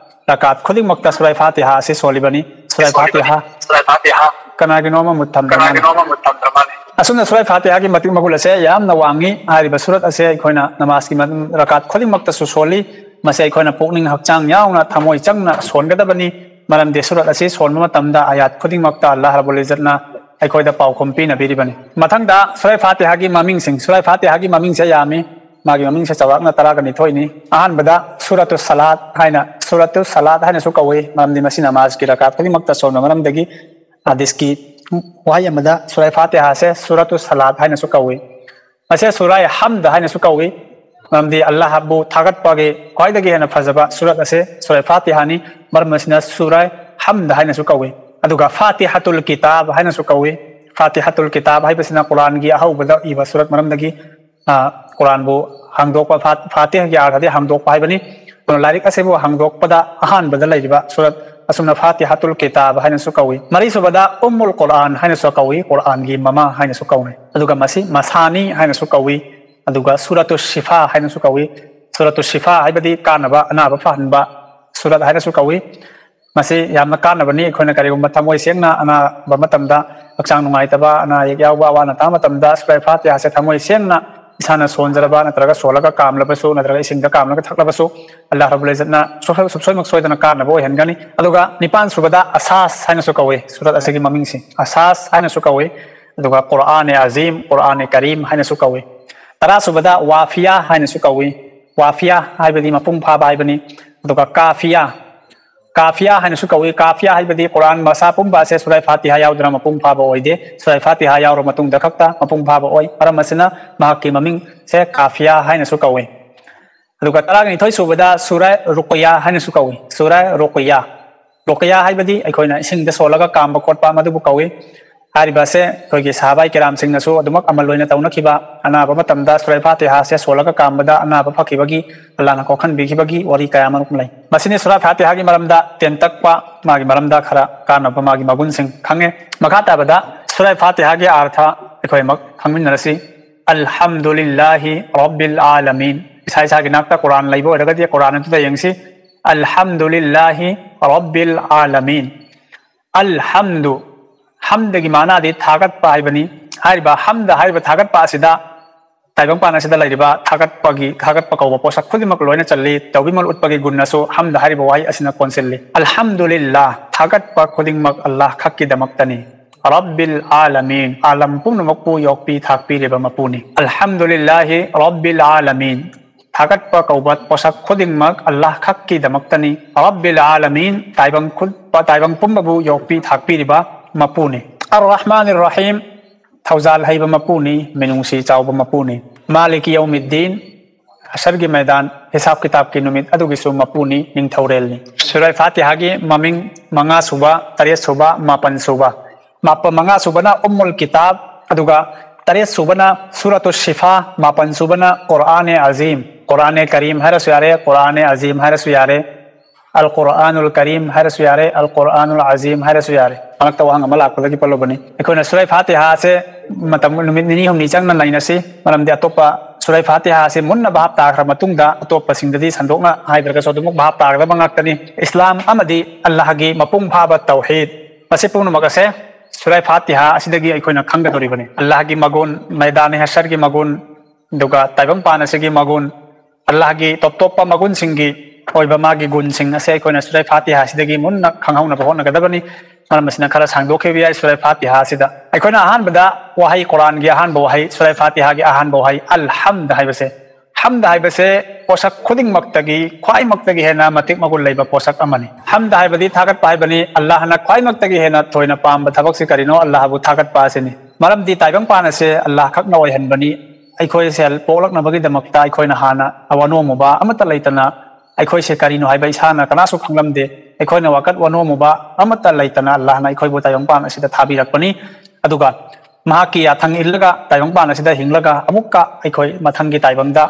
ꯔꯀꯥꯠ ꯈꯨꯗꯤꯡꯃꯛꯇ ꯁꯨꯔꯥꯏ ꯐꯥꯇꯤꯍꯥ ꯑꯁꯤ ꯁꯣꯜꯂꯤꯕꯅꯤ꯫ ꯁꯨꯔꯥꯏ ꯐꯥꯇꯤꯍꯥ ꯀꯅꯥꯒꯤꯅꯣ ꯑꯃ ꯃꯨꯠ ꯊꯝꯗ꯭ꯔ ꯃꯥꯜꯂꯤ꯫ ꯑꯁꯨꯝꯅ ꯁꯨꯔꯥꯏ ꯐꯥꯇꯤꯍꯥꯒꯤ ꯃꯇꯤꯛ ꯃꯒꯨꯟ ꯑꯁꯦ ꯌꯥꯝꯅ ꯋꯥꯡꯉꯤ꯫ ꯍꯥꯏꯔꯤꯕ ꯁꯨꯔꯠ ꯑꯁꯦ ꯑꯩꯈꯣꯏꯅ ꯅꯃꯥꯖꯀꯤ ꯃꯇꯝ ꯔꯀꯥꯠ ꯈꯨꯗꯤꯡꯃꯛꯇꯁꯨ ꯁꯣꯜꯂꯤ꯫ ꯃꯁꯤ ꯑꯩꯈꯣꯏꯅ ꯄꯨꯛꯅꯤꯡ ꯍꯛꯆꯥꯡ ꯌꯥꯎꯅ ꯊꯃꯣꯏ ꯆꯪꯅ ꯁꯣꯟꯒꯗꯕꯅꯤ꯫ ꯃꯔꯝꯗꯤ ꯁꯨꯔꯠ ꯑꯁꯤ ꯁꯣꯟꯕ ꯃꯇꯝꯗ ꯑꯥꯌꯥꯠ ꯈꯨꯗꯤꯡꯃꯛꯇ ꯑꯜꯂꯥꯍ ꯔꯕꯨꯜ ꯏꯖꯠꯅ ꯑꯩꯈꯣꯏꯗ ꯄꯥꯎꯈꯨꯝ ꯄꯤꯅꯕꯤꯔꯤꯕꯅꯤ꯫ ꯃꯊꯪꯗ ꯁꯨꯔꯥꯏ ꯐꯥꯇꯤꯍꯥꯒꯤ ꯃꯃꯤꯡꯁꯤꯡ꯫ ꯁꯨꯔꯥꯏ ꯐꯥꯇꯤꯍꯥꯒꯤ ꯃꯃꯤꯡꯁꯦ ꯌꯥꯝꯃꯤ꯫ ꯃꯥꯒꯤ ꯃꯃꯤꯡꯁꯦ ꯆꯥꯎꯔꯥꯛꯅ ꯇꯔꯥꯒ ꯅꯤꯊꯣꯏꯅꯤ꯫ ꯑꯍꯥꯟꯕꯗ ꯁꯨꯔꯥꯇꯨ ꯁꯂꯥꯠ ꯍꯥꯏꯅ, ꯁꯨꯔꯥꯇꯨ ꯁꯂꯥꯠ ꯍꯥꯏꯅꯁꯨ ꯀꯧꯏ, ꯃꯔꯝꯗꯤ ꯃꯁꯤ ꯅꯃꯥꯖꯀꯤ ꯔꯀꯥꯠ ꯈꯨꯗꯤꯡꯃꯛꯇ ꯁꯣꯟꯕ ꯃꯔꯝꯗꯒꯤ꯫ ꯍꯗꯤꯁꯀꯤ ꯋꯥꯍꯩ ꯑꯃꯗ ꯁꯨꯔꯥꯏ ꯐꯥꯇꯤꯍꯥꯁꯦ ꯁꯨꯔꯥꯇꯨ ꯁꯂꯥꯠ ꯍꯥꯏꯅꯁꯨ ꯀꯧꯏ꯫ ꯃꯁꯦ ꯁꯨꯔꯥꯏ ꯍꯝꯗ ꯍꯥꯏꯅꯁꯨ ꯀꯧꯏ, ꯃꯔꯝꯗꯤ ꯑꯜꯂꯥꯍꯕꯨ ꯊꯥꯒꯠꯄꯒꯤ ꯈ꯭ꯋꯥꯏꯗꯒꯤ ꯍꯦꯟꯅ ꯐꯖꯕ ꯁꯨꯔꯠ ꯑꯁꯦ ꯁꯨꯔꯥꯏ ꯐꯥꯇꯤꯍꯥꯅꯤ꯫ ꯃꯔꯝ ꯑꯁꯤꯅ ꯁꯨꯔꯥꯏ ꯍꯝꯗ ꯍꯥꯏꯅꯁꯨ ꯀꯧꯏ꯫ ꯑꯗꯨꯒ ꯐꯥꯇꯤꯍꯥꯇꯨꯜ ꯀꯤꯇꯥꯕ ꯍꯥꯏꯅꯁꯨ ꯀꯧꯏ꯫ ꯐꯥꯇꯤꯍꯥꯇꯨꯜ ꯀꯤꯇꯥꯕ ꯍꯥꯏꯕꯁꯤꯅ ꯀꯨꯔꯥꯟꯒꯤ ꯑꯍꯧꯕꯗ ꯏꯕ ꯁꯨꯔꯠ ꯃꯔꯝꯗꯒꯤ, ꯑ, ꯀꯨꯔꯥꯟꯕꯨ ꯍꯥꯡꯗꯣꯛꯄ, ꯐꯥ-, ꯐꯥꯇꯤꯍꯒꯤ ꯑꯥꯔꯊꯗꯤ ꯍꯥꯡꯗꯣꯛꯄ ꯍꯥꯏꯕꯅꯤ꯫ ꯑꯗꯨꯅ ꯂꯥꯏꯔꯤꯛ ꯑꯁꯤꯕꯨ ꯍꯥꯡꯗꯣꯛꯄꯗ ꯑꯍꯥꯟꯕꯗ ꯂꯩꯔꯤꯕ ꯁꯨꯔꯠ ꯑꯁꯨꯝꯅ ꯐꯥꯇꯤꯍꯥꯇꯨꯜ ꯀꯤꯇꯥꯕ ꯍꯥꯏꯅꯁꯨ ꯀꯧꯏ꯫ ꯃꯔꯤꯁꯨꯕꯗ ꯎꯝꯃꯨꯜ ꯀꯨꯔꯥꯟ ꯍꯥꯏꯅꯁꯨ ꯀꯧꯏ, ꯀꯨꯔꯥꯟꯒꯤ ꯃꯃꯥ ꯍꯥꯏꯅꯁꯨ ꯀꯧꯅꯩ꯫ ꯑꯗꯨꯒ ꯃꯁꯤ ꯃꯁꯥꯅꯤ ꯍꯥꯏꯅꯁꯨ ꯀꯧꯏ꯫ ꯑꯗꯨꯒ ꯁꯨꯔꯥꯇꯨ ꯁꯤꯐꯥ ꯍꯥꯏꯅꯁꯨ ꯀꯧꯏ꯫ ꯁꯨꯔꯥꯇꯨ ꯁꯤꯐꯥ ꯍꯥꯏꯕꯗꯤ ꯀꯥꯟꯅꯕ, ꯑꯅꯥꯕ ꯐꯍꯟꯕ ꯁꯨꯔꯠ ꯍꯥꯏꯅꯁꯨ ꯀꯧꯏ꯫ ꯃꯁꯤ ꯌꯥꯝꯅ ꯀꯥꯟꯅꯕꯅꯤ꯫ ꯑꯩꯈꯣꯏꯅ ꯀꯔꯤꯒꯨꯝꯕ ꯊꯃꯣꯏ ꯁꯦꯡꯅ ꯑꯅꯥꯕ ꯃꯇꯝꯗ, ꯍꯛꯆꯥꯡ ꯅꯨꯡꯉꯥꯏꯇꯕ, ꯑꯅꯥ ꯑꯌꯦꯛ ꯌꯥꯎꯕ, ꯑꯋꯥ ꯑꯅꯥ ꯇꯥꯕ ꯃꯇꯝꯗ ꯁꯨꯔꯥꯏ ꯐꯥꯇꯤꯍꯥꯁꯦ ꯊꯃꯣꯏ ꯁꯦꯡꯅ ꯏꯁꯥꯅ ꯁꯣꯟꯖꯔꯕ ꯅꯠꯇ꯭ꯔꯒ ꯁꯣꯜꯂꯒ ꯀꯥꯝꯂꯕꯁꯨ ꯅꯠꯇ꯭ꯔꯒ ꯏꯁꯤꯡꯗ ꯀꯥꯝꯂꯒ ꯊꯛꯂꯕꯁꯨ ꯑꯜꯂꯥꯍ ꯔꯕꯨꯜ ꯏꯖꯠꯅ ꯁꯨꯛꯁꯣꯏ-, ꯁꯨꯛꯁꯣꯏꯃꯛ ꯁꯣꯏꯗꯅ ꯀꯥꯟꯅꯕ ꯑꯣꯏꯍꯟꯒꯅꯤ꯫ ꯑꯗꯨꯒ ꯅꯤꯄꯥꯟ ꯁꯨꯕꯗ ꯑꯁꯥꯁ ꯍꯥꯏꯅꯁꯨ ꯀꯧꯏ꯫ ꯁꯨꯔꯠ ꯑꯁꯤꯒꯤ ꯃꯃꯤꯡꯁꯤ ꯑꯁꯥꯁ ꯍꯥꯏꯅꯁꯨ ꯀꯧꯏ꯫ ꯑꯗꯨꯒ ꯀꯨꯔꯥꯟ ꯑꯦ ꯑꯖꯤꯝ, ꯀꯨꯔꯥꯟ ꯑꯦ ꯀꯔꯤꯝ ꯍꯥꯏꯅꯁꯨ ꯀꯧꯏ꯫ ꯇꯔꯥ ꯁꯨꯕꯗ ꯋꯥꯐꯤꯌꯥ ꯍꯥꯏꯅꯁꯨ ꯀꯧꯏ꯫ ꯋꯥꯐꯤꯌꯥ ꯍꯥꯏꯕꯗꯤ ꯃꯄꯨꯡ ꯐꯥꯕ ꯍꯥꯏꯕꯅꯤ꯫ ꯑꯗꯨꯒ ꯀꯥꯐꯤꯌꯥ, ꯀꯥꯐꯤꯌꯥ ꯍꯥꯏꯅꯁꯨ ꯀꯧꯏ꯫ ꯀꯥꯐꯤꯌꯥ ꯍꯥꯏꯕꯗꯤ ꯀꯨꯔꯥꯟ ꯃꯁꯥ ꯄꯨꯝꯕ ꯑꯁꯦ ꯁꯨꯔꯥꯏ ꯐꯥꯇꯤꯍꯥ ꯌꯥꯎꯗꯅ ꯃꯄꯨꯡ ꯐꯥꯕ ꯑꯣꯏꯗꯦ꯫ ꯁꯨꯔꯥꯏ ꯐꯥꯇꯤꯍꯥ ꯌꯥꯎꯔꯕ ꯃꯇꯨꯡꯗ ꯈꯛꯇ ꯃꯄꯨꯡ ꯐꯥꯕ ꯑꯣꯏ꯫ ꯃꯔꯝ ꯑꯁꯤꯅ ꯃꯍꯥꯛꯀꯤ ꯃꯃꯤꯡꯁꯦ ꯀꯥꯐꯤꯌꯥ ꯍꯥꯏꯅꯁꯨ ꯀꯧꯏ꯫ ꯑꯗꯨꯒ ꯇꯔꯥꯅꯤꯊꯣꯏ ꯁꯨꯕꯗ ꯁꯨꯔꯥꯏ ꯔꯨꯀꯌꯥ ꯍꯥꯏꯅꯁꯨ ꯀꯧꯏ꯫ ꯁꯨꯔꯥꯏ ꯔꯨꯀꯌꯥ꯫ ꯔꯨꯀꯌꯥ ꯍꯥꯏꯕꯗꯤ ꯑꯩꯈꯣꯏꯅ ꯏꯁꯤꯡꯗ ꯁꯣꯜꯂꯒ ꯀꯥꯝꯕ ꯈꯣꯠꯄ ꯃꯗꯨꯕꯨ ꯀꯧꯏ꯫ ꯍꯥꯏꯔꯤꯕ ꯑꯁꯦ ꯑꯩꯈꯣꯏꯒꯤ ꯁꯍꯥꯕꯥꯏ ꯀꯤꯔꯥꯝꯁꯤꯡꯅꯁꯨ ꯑꯗꯨꯃꯛ ꯑꯃꯜ ꯑꯣꯏꯅ ꯇꯧꯅꯈꯤꯕ, ꯑꯅꯥꯕ ꯃꯇꯝꯗ ꯁꯨꯔꯥꯏ ꯐꯥꯇꯤꯍꯥꯁꯦ ꯁꯣꯜꯂꯒ ꯀꯥꯝꯕꯗ ꯑꯅꯥꯕ ꯐꯈꯤꯕꯒꯤ, ꯑꯜꯂꯥꯍꯅ ꯀꯣꯛꯍꯟꯕꯤꯈꯤꯕꯒꯤ ꯋꯥꯔꯤ ꯀꯌꯥ ꯑꯃꯔꯣꯝ ꯂꯩ꯫ ꯃꯁꯤꯅꯤ ꯁꯨꯔꯥꯏ ꯐꯥꯇꯤꯍꯥꯒꯤ ꯃꯔꯝꯗ ꯇꯦꯟꯇꯛꯄ, ꯃꯥꯒꯤ ꯃꯔꯝꯗ ꯈꯔ ꯀꯥꯟꯅꯕ, ꯃꯥꯒꯤ ꯃꯒꯨꯟꯁꯤꯡ ꯈꯪꯉꯦ꯫ ꯃꯈꯥ ꯇꯥꯕꯗ ꯁꯨꯔꯥꯏ ꯐꯥꯇꯤꯍꯥꯒꯤ ꯑꯥꯔꯊ ꯑꯩꯈꯣꯏ ꯑꯃꯨꯛ ꯈꯪꯃꯤꯟꯅꯔꯁꯤ꯫ Alhamdulillahi Rabbil Alamin. ꯏꯁꯥ ꯏꯁꯥꯒꯤ ꯅꯥꯛꯇ ꯀꯨꯔꯥꯟ ꯂꯩꯕ ꯑꯣꯏꯔꯒꯗꯤ ꯀꯨꯔꯥꯟ ꯑꯗꯨꯗ ꯌꯦꯡꯁꯤ꯫ Alhamdulillahi Rabbil Alamin. Alhamdu, ꯍꯝꯗꯒꯤ ꯃꯥꯅꯥꯗꯤ ꯊꯥꯒꯠꯄ ꯍꯥꯏꯕꯅꯤ꯫ ꯍꯥꯏꯔꯤꯕ ꯍꯝꯗ ꯍꯥꯏꯔꯤꯕ ꯊꯥꯒꯠꯄ ꯑꯁꯤꯗ ꯇꯥꯏꯕꯪꯄꯥꯟ ꯑꯁꯤꯗ ꯂꯩꯔꯤꯕ ꯊꯥꯒꯠꯄꯒꯤ, ꯊꯥꯒꯠꯄ ꯀꯧꯕ ꯄꯣꯠꯁꯛ ꯈꯨꯗꯤꯡꯃꯛ ꯂꯣꯏꯅ ꯆꯜꯂꯤ꯫ ꯇꯧꯕꯤꯃꯜ ꯎꯠꯄꯒꯤ ꯒꯨꯟꯅꯁꯨ ꯍꯝꯗ ꯍꯥꯏꯔꯤꯕ ꯋꯥꯍꯩ ꯑꯁꯤꯅ ꯀꯣꯟꯁꯤꯜꯂꯤ꯫ Alhamdulillah, ꯊꯥꯒꯠꯄ ꯈꯨꯗꯤꯡꯃꯛ ꯑꯜꯂꯥꯍ ꯈꯛꯀꯤꯗꯃꯛꯇꯅꯤ꯫ Rabbil Alamin, ꯑꯥꯂꯝ ꯄꯨꯝꯅꯃꯛꯄꯨ ꯌꯣꯛꯄꯤ ꯊꯥꯛꯄꯤꯔꯤꯕ ꯃꯄꯨꯅꯤ꯫ Alhamdulillahi Rabbil Alamin, ꯊꯥꯒꯠꯄ ꯀꯧꯕ ꯄꯣꯠꯁꯛ ꯈꯨꯗꯤꯡꯃꯛ ꯑꯜꯂꯥꯍ ꯈꯛꯀꯤꯗꯃꯛꯇꯅꯤ꯫ Rabbil Alamin, ꯇꯥꯏꯕꯪ ꯈꯨꯠ-, ꯇꯥꯏꯕꯪ ꯄꯨꯝꯕꯕꯨ ꯌꯣꯛꯄꯤ ꯊꯥꯛꯄꯤꯔꯤꯕ ꯃꯄꯨꯅꯤ꯫ Ar-Rahmanir Rahim, ꯊꯧꯖꯥꯜ ꯍꯩꯕ ꯃꯄꯨꯅꯤ, ꯃꯤꯅꯨꯡꯁꯤ ꯆꯥꯎꯕ ꯃꯄꯨꯅꯤ꯫ Maliki Yawmiddin, ꯍꯁꯔꯒꯤ ꯃꯩꯗꯥꯟ, ꯍꯤꯁꯥꯕ ꯀꯤꯇꯥꯕꯀꯤ ꯅꯨꯃꯤꯠ ꯑꯗꯨꯒꯤꯁꯨ ꯃꯄꯨꯅꯤ, ꯅꯤꯡꯊꯧꯔꯦꯜꯅꯤ꯫ ꯁꯨꯔꯥꯏ ꯐꯥꯇꯤꯍꯥꯒꯤ ꯃꯃꯤꯡ ꯃꯉꯥ ꯁꯨꯕ, ꯇꯔꯦꯠ ꯁꯨꯕ, ꯃꯥꯄꯟ ꯁꯨꯕ꯫ ꯃꯥꯄ-, ꯃꯉꯥ ꯁꯨꯕꯅ ꯎꯝꯃꯨꯜ ꯀꯤꯇꯥꯕ, ꯑꯗꯨꯒ ꯇꯔꯦꯠ ꯁꯨꯕꯅ ꯁꯨꯔꯥꯇꯨ ꯁꯤꯐꯥ, ꯃꯥꯄꯟ ꯁꯨꯕꯅ ꯀꯨꯔꯥꯅꯦ ꯑꯖꯤꯝ, ꯀꯨꯔꯥꯅꯦ ꯀꯔꯤꯝ ꯍꯥꯏꯔꯁꯨ ꯌꯥꯔꯦ, ꯀꯨꯔꯥꯅꯦ ꯑꯖꯤꯝ ꯍꯥꯏꯔꯁꯨ ꯌꯥꯔꯦ, ꯑꯜ ꯀꯨꯔꯥꯅꯨꯜ ꯀꯔꯤꯝ ꯍꯥꯏꯔꯁꯨ ꯌꯥꯔꯦ, ꯑꯜ ꯀꯨꯔꯥꯅꯨꯜ ꯑꯖꯤꯝ ꯍꯥꯏꯔꯁꯨ ꯌꯥꯔꯦ꯫ ꯃꯔꯛꯇ ꯋꯥꯍꯪ ꯑꯃ ꯂꯥꯛꯄꯗꯒꯤ ꯄꯜꯂꯨꯕꯅꯤ꯫ ꯑꯩꯈꯣꯏꯅ ꯁꯨꯔꯥꯏ ꯐꯥꯇꯤꯍꯥꯁꯦ ꯃꯇꯝ ꯅꯨꯃꯤꯠ ꯅꯤꯅꯤ ꯍꯨꯝꯅꯤ ꯆꯪꯅ ꯅꯩꯅꯁꯤ, ꯃꯔꯝꯗꯤ ꯑꯇꯣꯞꯄ ꯁꯨꯔꯥꯏ ꯐꯥꯇꯤꯍꯥꯁꯦ ꯃꯨꯟꯅ ꯚꯥꯞ ꯇꯥꯈ꯭ꯔ ꯃꯇꯨꯡꯗ ꯑꯇꯣꯞꯄꯁꯤꯡꯗꯗꯤ ꯁꯟꯗꯣꯛꯅ ꯍꯥꯏꯗ꯭ꯔꯒꯁꯨ ꯑꯗꯨꯃꯛ ꯚꯥꯞ ꯇꯥꯒꯗꯕ ꯉꯥꯛꯇꯅꯤ꯫ ꯏꯁꯂꯥꯝ ꯑꯃꯗꯤ ꯑꯜꯂꯥꯍꯒꯤ ꯃꯄꯨꯡ ꯐꯥꯕ ꯇꯧꯍꯤꯗ, ꯃꯁꯤ ꯄꯨꯝꯅꯃꯛ ꯑꯁꯦ ꯁꯨꯔꯥꯏ ꯐꯥꯇꯤꯍꯥ ꯑꯁꯤꯗꯒꯤ ꯑꯩꯈꯣꯏꯅ ꯈꯪꯒꯗꯧꯔꯤꯕꯅꯤ꯫ ꯑꯜꯂꯥꯍꯒꯤ ꯃꯒꯨꯟ, ꯃꯩꯗꯥꯅꯤ ꯍꯁꯔꯒꯤ ꯃꯒꯨꯟ, ꯑꯗꯨꯒ ꯇꯥꯏꯕꯪꯄꯥꯟ ꯑꯁꯤꯒꯤ ꯃꯒꯨꯟ, ꯑꯜꯂꯥꯍꯒꯤ ꯇꯣꯞ ꯇꯣꯞꯄ ꯃꯒꯨꯟꯁꯤꯡꯒꯤ ꯑꯣꯏꯕ ꯃꯥꯒꯤ ꯒꯨꯟꯁꯤꯡ ꯑꯁꯦ ꯑꯩꯈꯣꯏꯅ ꯁꯨꯔꯥꯏ ꯐꯥꯇꯤꯍꯥ ꯑꯁꯤꯗꯒꯤ ꯃꯨꯟꯅ ꯈꯪꯍꯧꯅꯕ ꯍꯣꯠꯅꯒꯗꯕꯅꯤ꯫ ꯃꯔꯝ ꯑꯁꯤꯅ ꯈꯔ ꯁꯥꯡꯗꯣꯛꯈꯤꯕ ꯌꯥꯏ꯫ ꯁꯨꯔꯥꯏ ꯐꯥꯇꯤꯍꯥ ꯑꯁꯤꯗ ꯑꯩꯈꯣꯏꯅ ꯑꯍꯥꯟꯕꯗ ꯋꯥꯍꯩ, ꯀꯨꯔꯥꯟꯒꯤ ꯑꯍꯥꯟꯕ ꯋꯥꯍꯩ, ꯁꯨꯔꯥꯏ ꯐꯥꯇꯤꯍꯥꯒꯤ ꯑꯍꯥꯟꯕ ꯋꯥꯍꯩ ꯑꯜ ꯍꯝꯗ ꯍꯥꯏꯕꯁꯦ, ꯍꯝꯗ ꯍꯥꯏꯕꯁꯦ ꯄꯣꯠꯁꯛ ꯈꯨꯗꯤꯡꯃꯛꯇꯒꯤ, ꯈ꯭ꯋꯥꯏꯃꯛꯇꯒꯤ ꯍꯦꯟꯅ ꯃꯇꯤꯛ ꯃꯒꯨꯟ ꯂꯩꯕ ꯄꯣꯠꯁꯛ ꯑꯃꯅꯤ꯫ ꯍꯝꯗ ꯍꯥꯏꯕꯗꯤ ꯊꯥꯒꯠꯄ ꯍꯥꯏꯕꯅꯤ꯫ ꯑꯜꯂꯥꯍꯅ ꯈ꯭ꯋꯥꯏꯃꯛꯇꯒꯤ ꯍꯦꯟꯅ ꯊꯣꯏꯅ ꯄꯥꯝꯕ ꯊꯕꯛꯁꯤ ꯀꯔꯤꯅꯣ? ꯑꯜꯂꯥꯍꯕꯨ ꯊꯥꯒꯠꯄ ꯑꯁꯤꯅꯤ꯫ ꯃꯔꯝꯗꯤ ꯇꯥꯏꯕꯪꯄꯥꯟ ꯑꯁꯦ ꯑꯜꯂꯥꯍ ꯈꯛꯅ ꯑꯣꯏꯍꯟꯕꯅꯤ꯫ ꯑꯩꯈꯣꯏꯁꯦ ꯄꯣꯛꯂꯛꯅꯕꯒꯤꯗꯃꯛꯇ ꯑꯩꯈꯣꯏꯅ ꯍꯥꯟꯅ ꯋꯥꯅꯣꯝꯃꯨꯕ ꯑꯃꯠꯇ ꯂꯩꯇꯅ, ꯑꯩꯈꯣꯏꯁꯦ ꯀꯔꯤꯅꯣ ꯍꯥꯏꯕ ꯏꯁꯥꯅ ꯀꯅꯥꯁꯨ ꯈꯪꯂꯝꯗꯦ꯫ ꯑꯩꯈꯣꯏꯅ ꯋꯥꯀꯠ ꯋꯥꯅꯣꯝꯃꯨꯕ ꯑꯃꯠꯇ ꯂꯩꯇꯅ ꯑꯜꯂꯥꯍꯅ ꯑꯩꯈꯣꯏꯕꯨ ꯇꯥꯏꯕꯪꯄꯥꯟ ꯑꯁꯤꯗ ꯊꯥꯕꯤꯔꯛꯄꯅꯤ꯫ ꯑꯗꯨꯒ ꯃꯍꯥꯛꯀꯤ ꯌꯥꯊꯪ ꯏꯜꯂꯒ ꯇꯥꯏꯕꯪꯄꯥꯟ ꯑꯁꯤꯗ ꯍꯤꯡꯂꯒ ꯑꯃꯨꯛꯀ ꯑꯩꯈꯣꯏ ꯃꯊꯪꯒꯤ ꯇꯥꯏꯕꯪꯗ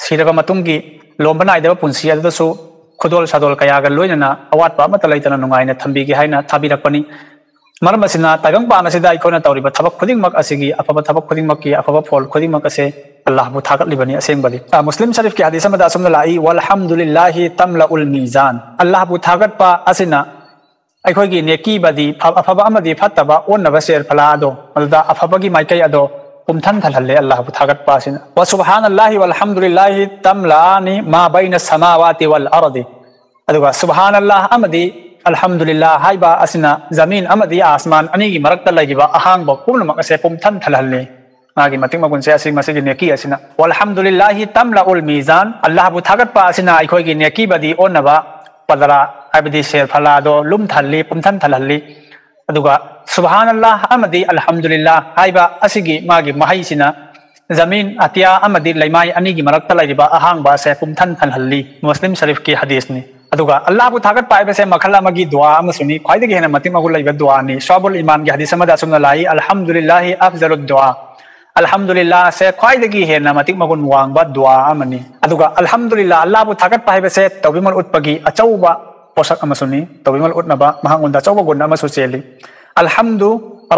ꯁꯤꯔꯕ ꯃꯇꯨꯡꯒꯤ ꯂꯣꯝꯕ ꯅꯥꯏꯗꯕ ꯄꯨꯟꯁꯤ ꯑꯗꯨꯗꯁꯨ ꯈꯨꯗꯣꯜ ꯁꯥꯗꯣꯜ ꯀꯌꯥꯒ ꯂꯣꯏꯅꯅ ꯑꯋꯥꯠꯄ ꯑꯃꯠꯇ ꯂꯩꯇꯅ ꯅꯨꯡꯉꯥꯏꯅ ꯊꯝꯕꯤꯒꯦ ꯍꯥꯏꯅ ꯊꯥꯕꯤꯔꯛꯄꯅꯤ꯫ ꯃꯔꯝ ꯑꯁꯤꯅ ꯇꯥꯏꯕꯪꯄꯥꯟ ꯑꯁꯤꯗ ꯑꯩꯈꯣꯏꯅ ꯇꯧꯔꯤꯕ ꯊꯕꯛ ꯈꯨꯗꯤꯡꯃꯛ ꯑꯁꯤꯒꯤ, ꯑꯐꯕ ꯊꯕꯛ ꯈꯨꯗꯤꯡꯃꯛꯀꯤ ꯑꯐꯕ ꯐꯣꯜ ꯈꯨꯗꯤꯡꯃꯛ ꯑꯁꯦ ꯑꯜꯂꯥꯍꯕꯨ ꯊꯥꯒꯠꯂꯤꯕꯅꯤ꯫ ꯑꯁꯦꯡꯕꯗꯤ ꯑ, ꯃꯨꯁꯂꯤꯝ ꯁꯔꯤꯐꯀꯤ ꯍꯗꯤꯁ ꯑꯃꯗ ꯑꯁꯨꯝꯅ ꯂꯥꯛꯏ, "ꯋꯥꯜꯍꯝꯗꯨꯂꯤꯜꯂꯥꯍꯤ ꯇꯝꯂ ꯎꯜ ꯃꯤꯖꯥꯟ", ꯑꯜꯂꯥꯍꯕꯨ ꯊꯥꯒꯠꯄ ꯑꯁꯤꯅ ꯑꯩꯈꯣꯏꯒꯤ ꯅꯦꯀꯤ ꯕꯗꯤ, ꯐ-, ꯑꯐꯕ ꯑꯃꯗꯤ ꯐꯠꯇꯕ ꯑꯣꯟꯅꯕ ꯁꯦꯔ ꯐꯂꯥ ꯑꯗꯣ, ꯃꯗꯨꯗ ꯑꯐꯕꯒꯤ ꯃꯥꯏꯀꯩ ꯑꯗꯣ ꯄꯨꯝꯊꯟ ꯊꯜꯍꯜꯂꯦ ꯑꯜꯂꯥꯍꯕꯨ ꯊꯥꯒꯠꯄ ꯑꯁꯤꯅ꯫ "ꯋꯥ ꯁꯨꯕꯍꯥꯅꯜꯂꯥꯍꯤ ꯋꯥꯜꯍꯝꯗꯨꯂꯤꯜꯂꯥꯍꯤ ꯇꯝꯂꯥꯅꯤ ꯃꯥ ꯕꯩꯅ ꯁꯃꯥꯋꯥꯇꯤ ꯋꯥꯜ ꯑꯔꯗꯤ", ꯑꯗꯨꯒ "ꯁꯨꯕꯍꯥꯅꯜꯂꯥꯍ" ꯑꯃꯗꯤ "ꯑꯜꯍꯝꯗꯨꯂꯤꯜꯂꯥꯍ" ꯍꯥꯏꯕ ꯑꯁꯤꯅ ꯖꯃꯤꯟ ꯑꯃꯗꯤ ꯑꯥꯁꯃꯥꯟ ꯑꯅꯤꯒꯤ ꯃꯔꯛꯇ ꯂꯩꯔꯤꯕ ꯑꯍꯥꯡꯕ ꯄꯨꯝꯅꯃꯛ ꯑꯁꯦ ꯄꯨꯝꯊꯟ ꯊꯜꯍꯜꯂꯤ꯫ ꯃꯥꯒꯤ ꯃꯇꯤꯛ ꯃꯒꯨꯟꯁꯦ ꯑꯁꯤ, ꯃꯁꯤꯒꯤ ꯅꯦꯀꯤ ꯑꯁꯤꯅ꯫ "ꯋꯥꯜꯍꯝꯗꯨꯂꯤꯜꯂꯥꯍꯤ ꯇꯝꯂ ꯎꯜ ꯃꯤꯖꯥꯟ", ꯑꯜꯂꯥꯍꯕꯨ ꯊꯥꯒꯠꯄ ꯑꯁꯤꯅ ꯑꯩꯈꯣꯏꯒꯤ ꯅꯦꯀꯤ ꯕꯗꯤ ꯑꯣꯟꯅꯕ ꯄꯗꯔꯥ, ꯍꯥꯏꯕꯗꯤ ꯁꯦꯔ ꯐꯂꯥꯗꯣ ꯂꯨꯝ ꯊꯜꯂꯤ, ꯄꯨꯝꯊꯟ ꯊꯜꯍꯜꯂꯤ꯫ ꯑꯗꯨꯒ "ꯁꯨꯕꯍꯥꯅꯜꯂꯥꯍ" ꯑꯃꯗꯤ "ꯑꯜꯍꯝꯗꯨꯂꯤꯜꯂꯥꯍ" ꯍꯥꯏꯕ ꯑꯁꯤꯒꯤ ꯃꯥꯒꯤ ꯃꯍꯩꯁꯤꯅ ꯖꯃꯤꯟ, ꯑꯇꯤꯌꯥ ꯑꯃꯗꯤ ꯂꯩꯃꯥꯏ ꯑꯅꯤꯒꯤ ꯃꯔꯛꯇ ꯂꯩꯔꯤꯕ ꯑꯍꯥꯡꯕ ꯑꯁꯦ ꯄꯨꯝꯊꯟ ꯊꯜꯍꯜꯂꯤ꯫ ꯃꯨꯁꯂꯤꯝ ꯁꯔꯤꯐꯀꯤ ꯍꯗꯤꯁꯅꯤ꯫ ꯑꯗꯨꯒ ꯑꯜꯂꯥꯍꯕꯨ ꯊꯥꯒꯠꯄ ꯍꯥꯏꯕꯁꯦ ꯃꯈꯜ ꯑꯃꯒꯤ ꯗꯨꯋꯥ ꯑꯃꯁꯨꯅꯤ, ꯈ꯭ꯋꯥꯏꯗꯒꯤ ꯍꯦꯟꯅ ꯃꯇꯤꯛ ꯃꯒꯨꯟ ꯂꯩꯕ ꯗꯨꯋꯥꯅꯤ꯫ ꯁ꯭ꯋꯥꯕꯨꯜ ꯏꯃꯥꯟꯒꯤ ꯍꯗꯤꯁ ꯑꯃꯗ ꯑꯁꯨꯝꯅ ꯂꯥꯛꯏ, "ꯑꯜꯍꯝꯗꯨꯂꯤꯜꯂꯥꯍꯤ ꯑꯐꯖꯂꯨ ꯗꯨꯋꯥ", ꯑꯜꯍꯝꯗꯨꯂꯤꯜꯂꯥꯍꯁꯦ ꯈ꯭ꯋꯥꯏꯗꯒꯤ ꯍꯦꯟꯅ ꯃꯇꯤꯛ ꯃꯒꯨꯟ ꯋꯥꯡꯕ ꯗꯨꯋꯥ ꯑꯃꯅꯤ꯫ ꯑꯗꯨꯒ "ꯑꯜꯍꯝꯗꯨꯂꯤꯜꯂꯥꯍ", ꯑꯜꯂꯥꯍꯕꯨ ꯊꯥꯒꯠꯄ ꯍꯥꯏꯕꯁꯦ ꯇꯧꯕꯤꯃꯜ ꯎꯠꯄꯒꯤ ꯑꯆꯧꯕ ꯄꯣꯠꯁꯛ ꯑꯃꯁꯨꯅꯤ꯫ ꯇꯧꯕꯤꯃꯜ ꯎꯠꯅꯕ ꯃꯍꯥꯛꯉꯣꯟꯗ ꯑꯆꯧꯕ ꯒꯨꯟ ꯑꯃꯁꯨ ꯆꯦꯜꯂꯤ꯫ "ꯑꯜꯍꯝꯗꯨ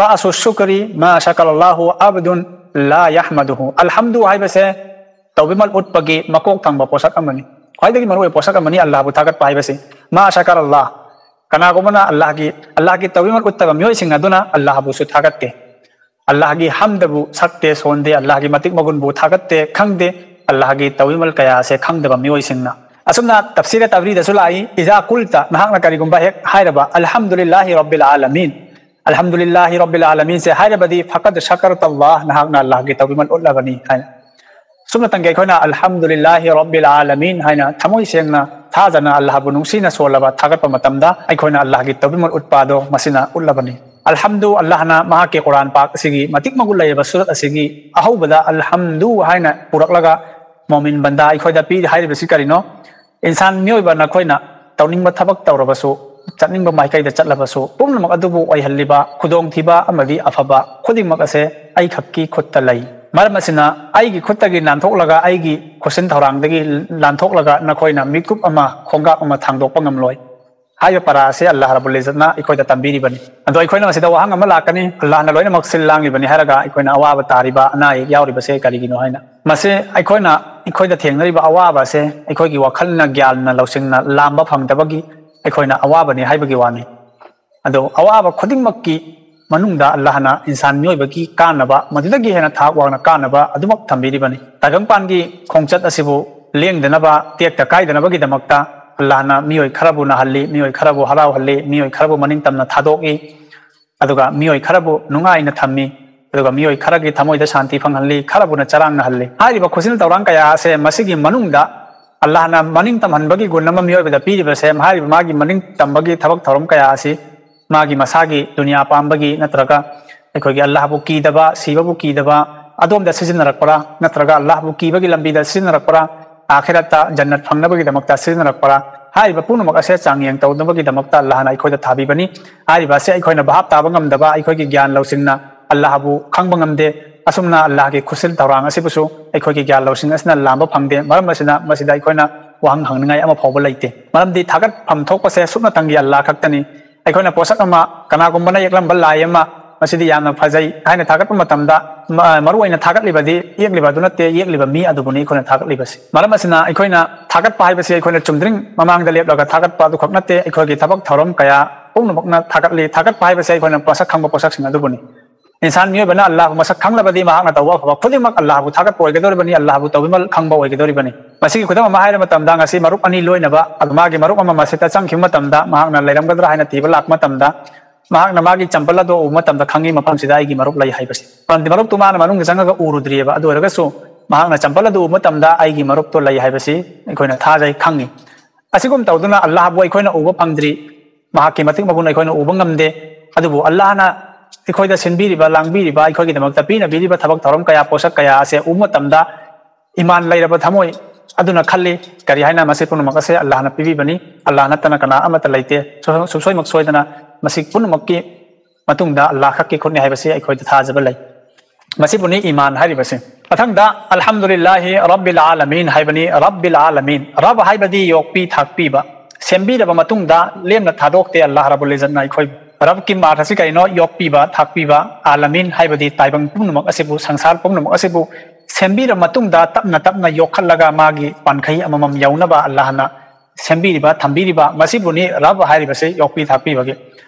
ꯔꯥꯁꯨ ꯁꯨꯀꯔꯤ ꯃꯥ ꯁꯀꯔ ꯑꯜꯂꯥꯍꯨ ꯑꯕꯗꯨꯟ ꯂꯥ ꯌꯥꯍꯃꯗꯨꯍꯨ", ꯑꯜꯍꯝꯗꯨ ꯍꯥꯏꯕꯁꯦ ꯇꯧꯕꯤꯃꯜ ꯎꯠꯄꯒꯤ ꯃꯀꯣꯛ ꯊꯪꯕ ꯄꯣꯠꯁꯛ ꯑꯃꯅꯤ꯫ ꯈ꯭ꯋꯥꯏꯗꯒꯤ ꯃꯔꯨꯑꯣꯏꯕ ꯄꯣꯠꯁꯛ ꯑꯃꯅꯤ ꯑꯜꯂꯥꯍꯕꯨ ꯊꯥꯒꯠꯄ ꯍꯥꯏꯕꯁꯤ꯫ "ꯃꯥ ꯁꯀꯔ ꯑꯜꯂꯥꯍ", ꯀꯅꯥꯒꯨꯝꯕꯅ ꯑꯜꯂꯥꯍꯒꯤ, ꯑꯜꯂꯥꯍꯒꯤ ꯇꯧꯕꯤꯃꯜ ꯎꯠꯇꯕ ꯃꯤꯑꯣꯏꯁꯤꯡ ꯑꯗꯨꯅ ꯑꯜꯂꯥꯍꯕꯨꯁꯨ ꯊꯥꯒꯠꯇꯦ꯫ ꯑꯜꯂꯥꯍꯒꯤ ꯍꯝꯗꯕꯨ ꯁꯛꯇꯦ, ꯁꯣꯟꯗꯦ, ꯑꯜꯂꯥꯍꯒꯤ ꯃꯇꯤꯛ ꯃꯒꯨꯟꯕꯨ ꯊꯥꯒꯠꯇꯦ, ꯈꯪꯗꯦ, ꯑꯜꯂꯥꯍꯒꯤ ꯇꯧꯕꯤꯃꯜ ꯀꯌꯥ ꯑꯁꯦ ꯈꯪꯗꯕ ꯃꯤꯑꯣꯏꯁꯤꯡꯅ꯫ ꯑꯁꯨꯝꯅ ꯇꯐꯁꯤꯔ ꯇꯕꯔꯤꯗꯁꯨ ꯂꯥꯛꯏ, "ꯏꯖꯥ ꯀꯨꯜꯇ", ꯅꯍꯥꯛꯅ ꯀꯔꯤꯒꯨꯝꯕ ꯍꯦꯛ ꯍꯥꯏꯔꯕ, "ꯑꯜꯍꯝꯗꯨꯂꯤꯜꯂꯥꯍꯤ ꯔꯕꯤꯜ ꯑꯥꯂꯃꯤꯟ", "ꯑꯜꯍꯝꯗꯨꯂꯤꯜꯂꯥꯍꯤ ꯔꯕꯤꯜ ꯑꯥꯂꯃꯤꯟꯁꯦ" ꯍꯥꯏꯔꯕꯗꯤ, "ꯐꯀꯠ ꯁꯀꯔ ꯑꯜꯂꯥꯍ", ꯅꯍꯥꯛꯅ ꯑꯜꯂꯥꯍꯒꯤ ꯇꯧꯕꯤꯃꯜ ꯎꯠꯂꯕꯅꯤ ꯍꯥꯏꯅ꯫ ꯁꯨꯞꯅꯇꯪꯒꯤ ꯑꯩꯈꯣꯏꯅ "ꯑꯜꯍꯝꯗꯨꯂꯤꯜꯂꯥꯍꯤ ꯔꯕꯤꯜ ꯑꯥꯂꯃꯤꯟ" ꯍꯥꯏꯅ ꯊꯃꯣꯏ ꯁꯦꯡꯅ ꯊꯥꯖꯅ ꯑꯜꯂꯥꯍꯕꯨ ꯅꯨꯡꯁꯤꯅ ꯁꯣꯜꯂꯕ ꯊꯥꯒꯠꯄ ꯃꯇꯝꯗ, ꯑꯩꯈꯣꯏꯅ ꯑꯜꯂꯥꯍꯒꯤ ꯇꯧꯕꯤꯃꯜ ꯎꯠꯄ ꯑꯗꯣ ꯃꯁꯤꯅ ꯎꯠꯂꯕꯅꯤ꯫ ꯑꯜꯍꯝꯗꯨ, ꯑꯜꯂꯥꯍꯅ ꯃꯍꯥꯛꯀꯤ ꯀꯨꯔꯥꯟ ꯄꯥꯛ ꯑꯁꯤꯒꯤ ꯃꯇꯤꯛ ꯃꯒꯨꯟ ꯂꯩꯔꯕ ꯁꯨꯔꯠ ꯑꯁꯤꯒꯤ ꯑꯍꯧꯕꯗ "ꯑꯜꯍꯝꯗꯨ" ꯍꯥꯏꯅ ꯄꯨꯔꯛꯂꯒ, ꯃꯣꯃꯤꯟ ꯕꯟꯗꯥ ꯑꯩꯈꯣꯏꯗ ꯄꯤ ꯍꯥꯏꯔꯤꯕꯁꯤ ꯀꯔꯤꯅꯣ? "ꯏꯟꯁꯥꯟ ꯃꯤꯑꯣꯏꯕ ꯅꯈꯣꯏꯅ ꯇꯧꯅꯤꯡꯕ ꯊꯕꯛ ꯇꯧꯔꯕꯁꯨ, ꯆꯠꯅꯤꯡꯕ ꯃꯥꯏꯀꯩꯗ ꯆꯠꯂꯕꯁꯨ, ꯄꯨꯝꯅꯃꯛ ꯑꯗꯨꯕꯨ ꯑꯣꯏꯍꯜꯂꯤꯕ ꯈꯨꯗꯣꯡꯊꯤꯕ ꯑꯃꯗꯤ ꯑꯐꯕ ꯈꯨꯗꯤꯡꯃꯛ ꯑꯁꯦ ꯑꯩꯈꯛꯀꯤ ꯈꯨꯠꯇ ꯂꯩ꯫ ꯃꯔꯝ ꯑꯁꯤꯅ ꯑꯩꯒꯤ ꯈꯨꯠꯇꯒꯤ ꯅꯥꯟꯊꯣꯛꯂꯒ, ꯑꯩꯒꯤ ꯈꯨꯠꯁꯤꯟ ꯊꯧꯔꯥꯡꯗꯒꯤ ꯂꯥꯟꯊꯣꯛꯂꯒ ꯅꯈꯣꯏꯅ ꯃꯤꯀꯨꯞ ꯑꯃ, ꯈꯣꯡꯀꯥꯞ ꯑꯃ ꯊꯥꯡꯗꯣꯛꯄ ꯉꯝꯂꯣꯏ"꯫ ꯍꯥꯏꯔꯤꯕ ꯄꯔꯥ ꯑꯁꯤ ꯑꯜꯂꯥꯍ ꯔꯕꯨꯜ ꯏꯖꯠꯅ ꯑꯩꯈꯣꯏꯗ ꯇꯝꯕꯤꯔꯤꯕꯅꯤ꯫ ꯑꯗꯣ ꯑꯩꯈꯣꯏꯅ ꯃꯁꯤꯗ ꯋꯥꯍꯪ ꯑꯃ ꯂꯥꯛꯀꯅꯤ, ꯑꯜꯂꯥꯍꯅ ꯂꯣꯏꯅꯃꯛ ꯁꯤꯜ ꯂꯥꯡꯂꯤꯕꯅꯤ ꯍꯥꯏꯔꯒ ꯑꯩꯈꯣꯏꯅ ꯑꯋꯥꯕ ꯇꯥꯔꯤꯕ, ꯑꯅꯥ ꯑꯌꯦꯛ ꯌꯥꯎꯔꯤꯕꯁꯦ ꯀꯔꯤꯒꯤꯅꯣ ꯍꯥꯏꯅ꯫ ꯃꯁꯤ ꯑꯩꯈꯣꯏꯅ, ꯑꯩꯈꯣꯏꯗ ꯊꯦꯡꯅꯔꯤꯕ ꯑꯋꯥꯕ ꯑꯁꯦ ꯑꯩꯈꯣꯏꯒꯤ ꯋꯥꯈꯜꯅ, ꯒ꯭ꯌꯥꯟꯅ, ꯂꯧꯁꯤꯡꯅ ꯂꯥꯝꯕ ꯐꯪꯗꯕꯒꯤ ꯑꯩꯈꯣꯏꯅ ꯑꯋꯥꯕꯅꯤ ꯍꯥꯏꯕꯒꯤ ꯋꯥꯅꯤ꯫ ꯑꯗꯣ ꯑꯋꯥꯕ ꯈꯨꯗꯤꯡꯃꯛꯀꯤ ꯃꯅꯨꯡꯗ ꯑꯜꯂꯥꯍꯅ ꯏꯟꯁꯥꯟ ꯃꯤꯑꯣꯏꯕꯒꯤ ꯀꯥꯟꯅꯕ, ꯃꯗꯨꯗꯒꯤ ꯍꯦꯟꯅ ꯊꯥꯛ ꯋꯥꯡꯅ ꯀꯥꯟꯅꯕ ꯑꯗꯨꯃꯛ ꯊꯝꯕꯤꯔꯤꯕꯅꯤ꯫ ꯇꯥꯏꯕꯪꯄꯥꯟꯒꯤ ꯈꯣꯡꯆꯠ ꯑꯁꯤꯕꯨ ꯂꯦꯡꯗꯅꯕ, ꯇꯦꯛꯇ ꯀꯥꯏꯗꯅꯕꯒꯤꯗꯃꯛꯇ ꯑꯜꯂꯥꯍꯅ ꯃꯤꯑꯣꯏ ꯈꯔꯕꯨ ꯅꯥꯍꯜꯂꯤ, ꯃꯤꯑꯣꯏ ꯈꯔꯕꯨ ꯍꯔꯥꯎꯍꯜꯂꯤ, ꯃꯤꯑꯣꯏ ꯈꯔꯕꯨ ꯃꯅꯤꯡ ꯇꯝꯅ ꯊꯥꯗꯣꯛꯏ, ꯑꯗꯨꯒ ꯃꯤꯑꯣꯏ ꯈꯔꯕꯨ ꯅꯨꯡꯉꯥꯏꯅ ꯊꯝꯃꯤ, ꯑꯗꯨꯒ ꯃꯤꯑꯣꯏ ꯈꯔꯒꯤ ꯊꯃꯣꯏꯗ ꯁꯥꯟꯇꯤ ꯐꯪꯍꯜꯂꯤ, ꯈꯔꯕꯨꯅ ꯆꯔꯥꯡꯅꯍꯜꯂꯤ꯫ ꯍꯥꯏꯔꯤꯕ ꯈꯨꯖꯤꯜ ꯇꯧꯔꯥꯡ ꯀꯌꯥ ꯑꯁꯦ ꯃꯁꯤꯒꯤ ꯃꯅꯨꯡꯗ ꯑꯜꯂꯥꯍꯅ ꯃꯅꯤꯡ ꯇꯝꯍꯟꯕꯒꯤ ꯒꯨꯟ ꯑꯃ ꯃꯤꯑꯣꯏꯕꯗ ꯄꯤꯔꯤꯕꯁꯦ, ꯍꯥꯏꯔꯤꯕ ꯃꯥꯒꯤ ꯃꯅꯤꯡ ꯇꯝꯕꯒꯤ ꯊꯕꯛ ꯊꯧꯔꯝ ꯀꯌꯥ ꯑꯁꯤ ꯃꯥꯒꯤ ꯃꯁꯥꯒꯤ ꯗꯨꯅꯤꯌꯥ ꯄꯥꯝꯕꯒꯤ ꯅꯠꯇ꯭ꯔꯒ ꯑꯩꯈꯣꯏꯒꯤ ꯑꯜꯂꯥꯍꯕꯨ ꯀꯤꯗꯕ, ꯁꯤꯕꯕꯨ ꯀꯤꯗꯕ ꯑꯗꯣꯝꯗ ꯁꯤꯖꯤꯟꯅꯔꯛꯄ꯭ꯔꯥ, ꯅꯠꯇ꯭ꯔꯒ ꯑꯜꯂꯥꯍꯕꯨ ꯀꯤꯕꯒꯤ ꯂꯝꯕꯤꯗ ꯁꯤꯖꯤꯟꯅꯔꯛꯄ꯭ꯔꯥ, ꯑꯥꯈꯤꯔꯠꯇ ꯖꯟꯅꯠ ꯐꯪꯅꯕꯒꯤꯗꯃꯛꯇ ꯁꯤꯖꯤꯟꯅꯔꯛꯄ꯭ꯔꯥ? ꯍꯥꯏꯔꯤꯕ ꯄꯨꯝꯅꯃꯛ ꯑꯁꯦ ꯆꯥꯡꯌꯦꯡ ꯇꯧꯅꯕꯒꯤꯗꯃꯛꯇ ꯑꯜꯂꯥꯍꯅ ꯑꯩꯈꯣꯏꯗ ꯊꯥꯕꯤꯕꯅꯤ꯫ ꯍꯥꯏꯔꯤꯕ ꯑꯁꯦ ꯑꯩꯈꯣꯏꯅ ꯚꯥꯞ ꯇꯥꯕ ꯉꯝꯗꯕ, ꯑꯩꯈꯣꯏꯒꯤ ꯒ꯭ꯌꯥꯟ ꯂꯧꯁꯤꯡꯅ ꯑꯜꯂꯥꯍꯕꯨ ꯈꯪꯕ ꯉꯝꯗꯦ꯫ ꯑꯁꯨꯝꯅ ꯑꯜꯂꯥꯍꯒꯤ ꯈꯨꯠꯁꯤꯜ ꯊꯧꯔꯥꯡ ꯑꯁꯤꯕꯨꯁꯨ ꯑꯩꯈꯣꯏꯒꯤ ꯒ꯭ꯌꯥꯟ ꯂꯧꯁꯤꯡ ꯑꯁꯤꯅ ꯂꯥꯝꯕ ꯐꯪꯗꯦ꯫ ꯃꯔꯝ ꯑꯁꯤꯅ ꯃꯁꯤꯗ ꯑꯩꯈꯣꯏꯅ ꯋꯥꯍꯪ ꯍꯪꯅꯤꯡꯉꯥꯏ ꯑꯃ ꯐꯥꯎꯕ ꯂꯩꯇꯦ꯫ ꯃꯔꯝꯗꯤ ꯊꯥꯒꯠꯐꯝ ꯊꯣꯛꯄꯁꯦ ꯁꯨꯞꯅꯇꯪꯒꯤ ꯑꯜꯂꯥꯍ ꯈꯛꯇꯅꯤ꯫ ꯑꯩꯈꯣꯏꯅ ꯄꯣꯠꯁꯛ ꯑꯃ, ꯀꯅꯥꯒꯨꯝꯕꯅ ꯌꯦꯛꯂꯝꯕ ꯂꯥꯏ ꯑꯃ, "ꯃꯁꯤꯗꯤ ꯌꯥꯝꯅ ꯐꯖꯩ" ꯍꯥꯏꯅ ꯊꯥꯒꯠꯄ ꯃꯇꯝꯗ, ꯃ-, ꯃꯔꯨ ꯑꯣꯏꯅ ꯊꯥꯒꯠꯂꯤꯕꯗꯤ ꯌꯦꯛꯂꯤꯕ ꯑꯗꯨ ꯅꯠꯇꯦ, ꯌꯦꯛꯂꯤꯕ ꯃꯤ ꯑꯗꯨꯕꯨꯅꯤ ꯑꯩꯈꯣꯏꯅ ꯊꯥꯒꯠꯂꯤꯕꯁꯤ꯫ ꯃꯔꯝ ꯑꯁꯤꯅ ꯑꯩꯈꯣꯏꯅ ꯊꯥꯒꯠꯄ ꯍꯥꯏꯕꯁꯤ ꯑꯩꯈꯣꯏꯅ ꯆꯨꯝꯗ꯭ꯔꯤꯡ ꯃꯃꯥꯡꯗ ꯂꯦꯞꯂꯒ ꯊꯥꯒꯠꯄ ꯑꯗꯨꯈꯛ ꯅꯠꯇꯦ, ꯑꯩꯈꯣꯏꯒꯤ ꯊꯕꯛ ꯊꯧꯔꯝ ꯀꯌꯥ ꯄꯨꯝꯅꯃꯛꯅ ꯊꯥꯒꯠꯂꯤ꯫ ꯊꯥꯒꯠꯄ ꯍꯥꯏꯕꯁꯤ ꯑꯩꯈꯣꯏꯅ ꯃꯁꯛ ꯈꯪꯕ ꯄꯣꯠꯁꯛꯁꯤꯡ ꯑꯗꯨꯕꯨꯅꯤ꯫ ꯏꯟꯁꯥꯟ ꯃꯤꯑꯣꯏꯕꯅ ꯑꯜꯂꯥꯍꯕꯨ ꯃꯁꯛ ꯈꯪꯂꯕꯗꯤ ꯃꯍꯥꯛꯅ ꯇꯧꯕ ꯑꯐꯕ ꯈꯨꯗꯤꯡꯃꯛ ꯑꯜꯂꯥꯍꯕꯨ ꯊꯥꯒꯠꯄ ꯑꯣꯏꯒꯗꯧꯔꯤꯕꯅꯤ, ꯑꯜꯂꯥꯍꯕꯨ ꯇꯧꯕꯤꯃꯜ ꯈꯪꯕ ꯑꯣꯏꯒꯗꯧꯔꯤꯕꯅꯤ꯫ ꯃꯁꯤꯒꯤ ꯈꯨꯗꯝ ꯑꯃ ꯍꯥꯏꯔ ꯃꯇꯝꯗ, ꯉꯁꯤ ꯃꯔꯨꯞ ꯑꯅꯤ ꯂꯣꯏꯅꯕ ꯑꯗꯨ ꯃꯥꯒꯤ ꯃꯔꯨꯞ ꯑꯃ ꯃꯁꯤꯗ ꯆꯪꯈꯤꯕ ꯃꯇꯝꯗ ꯃꯍꯥꯛꯅ ꯂꯩꯔꯝꯒꯗ꯭ꯔꯥ ꯍꯥꯏꯅ ꯊꯤꯕ ꯂꯥꯛꯄ ꯃꯇꯝꯗ, ꯃꯍꯥꯛꯅ ꯃꯥꯒꯤ ꯆꯝꯄꯜ ꯑꯗꯨ ꯎꯕ ꯃꯇꯝꯗ ꯈꯪꯉꯤ, ꯃꯐꯝꯁꯤꯗ ꯑꯩꯒꯤ ꯃꯔꯨꯞ ꯂꯩ ꯍꯥꯏꯕꯁꯤ꯫ ꯃꯔꯝꯗꯤ ꯃꯔꯨꯞꯇꯨ ꯃꯥꯅ ꯃꯅꯨꯡꯗ ꯆꯪꯉꯒ ꯎꯔꯨꯗ꯭ꯔꯤꯑꯕ, ꯑꯗꯨ ꯑꯣꯏꯔꯒꯁꯨ ꯃꯍꯥꯛꯅ ꯆꯝꯄꯜ ꯑꯗꯨ ꯎꯕ ꯃꯇꯝꯗ ꯑꯩꯒꯤ ꯃꯔꯨꯞꯇꯣ ꯂꯩ ꯍꯥꯏꯕꯁꯤ ꯑꯩꯈꯣꯏꯅ ꯊꯥꯖꯩ, ꯈꯪꯉꯤ꯫ ꯑꯁꯤꯒꯨꯝ ꯇꯧꯗꯨꯅ ꯑꯜꯂꯥꯍꯕꯨ ꯑꯩꯈꯣꯏꯅ ꯎꯕ ꯐꯪꯗ꯭ꯔꯤ, ꯃꯍꯥꯛꯀꯤ ꯃꯇꯤꯛ ꯃꯒꯨꯟ ꯑꯩꯈꯣꯏꯅ ꯎꯕ ꯉꯝꯗꯦ꯫ ꯑꯗꯨꯕꯨ ꯑꯜꯂꯥꯍꯅ ꯑꯩꯈꯣꯏꯗ ꯁꯤꯟꯕꯤꯔꯤꯕ, ꯂꯥꯡꯕꯤꯔꯤꯕ, ꯑꯩꯈꯣꯏꯒꯤꯗꯃꯛꯇ ꯄꯤꯅꯕꯤꯔꯤꯕ ꯊꯕꯛ ꯊꯧꯔꯝ ꯀꯌꯥ, ꯄꯣꯠꯁꯛ ꯀꯌꯥ ꯑꯁꯦ ꯎꯕ ꯃꯇꯝꯗ, ꯏꯃꯥꯟ ꯂꯩꯔꯕ ꯊꯃꯣꯏ ꯑꯗꯨꯅ ꯈꯜꯂꯤ, "ꯀꯔꯤ ꯍꯥꯏꯅ ꯃꯁꯤ ꯄꯨꯝꯅꯃꯛ ꯑꯁꯦ ꯑꯜꯂꯥꯍꯅ ꯄꯤꯕꯤꯕꯅꯤ, ꯑꯜꯂꯥꯍ ꯅꯠꯇꯅ ꯀꯅꯥ ꯑꯃꯠꯇ ꯂꯩꯇꯦ, ꯁꯨ-, ꯁꯨꯡꯁꯣꯏꯃꯛ ꯁꯣꯏꯗꯅ ꯃꯁꯤ ꯄꯨꯝꯅꯃꯛꯀꯤ ꯃꯇꯨꯡꯗ ꯑꯜꯂꯥꯍ ꯈꯛꯀꯤ ꯈꯨꯠꯅꯤ" ꯍꯥꯏꯕꯁꯤ ꯑꯩꯈꯣꯏꯗ ꯊꯥꯖꯕ ꯂꯩ꯫ ꯃꯁꯤꯕꯨꯅꯤ ꯏꯃꯥꯟ ꯍꯥꯏꯔꯤꯕꯁꯤ꯫ ꯃꯊꯪꯗ "ꯑꯜꯍꯝꯗꯨꯂꯤꯜꯂꯥꯍꯤ ꯔꯕꯤꯜ ꯑꯥꯂꯃꯤꯟ" ꯍꯥꯏꯕꯅꯤ꯫ ꯔꯕꯤꯜ ꯑꯥꯂꯃꯤꯟ, ꯔꯕ ꯍꯥꯏꯕꯗꯤ ꯌꯣꯛꯄꯤ ꯊꯥꯛꯄꯤꯕ, ꯁꯦꯝꯕꯤꯔꯕ ꯃꯇꯨꯡꯗ ꯂꯦꯝꯅ ꯊꯥꯗꯣꯛꯇꯦ ꯑꯜꯂꯥꯍ ꯔꯕꯨꯜ ꯏꯖꯠꯅ ꯑꯩꯈꯣꯏꯕꯨ꯫ ꯔꯕꯀꯤ ꯃꯥꯔꯊ ꯑꯁꯤ ꯀꯔꯤꯅꯣ? ꯌꯣꯛꯄꯤꯕ, ꯊꯥꯛꯄꯤꯕ, ꯑꯥꯂꯃꯤꯟ ꯍꯥꯏꯕꯗꯤ ꯇꯥꯏꯕꯪ ꯄꯨꯝꯅꯃꯛ ꯑꯁꯤꯕꯨ, ꯁꯪꯁꯥꯔ ꯄꯨꯝꯅꯃꯛ ꯑꯁꯤꯕꯨ ꯁꯦꯝꯕꯤꯔꯕ ꯃꯇꯨꯡꯗ ꯇꯞꯅ ꯇꯞꯅ ꯌꯣꯛꯈꯠꯂꯒ ꯃꯥꯒꯤ ꯄꯥꯟꯈꯩ ꯑꯃꯃꯝ ꯌꯧꯅꯕ ꯑꯜꯂꯥꯍꯅ ꯁꯦꯝꯕꯤꯔꯤꯕ, ꯊꯝꯕꯤꯔꯤꯕ, ꯃꯁꯤꯕꯨꯅꯤ ꯔꯕ ꯍꯥꯏꯔꯤꯕꯁꯤ, ꯌꯣꯛꯄꯤ ꯊꯥꯛꯄꯤꯕꯒꯤ꯫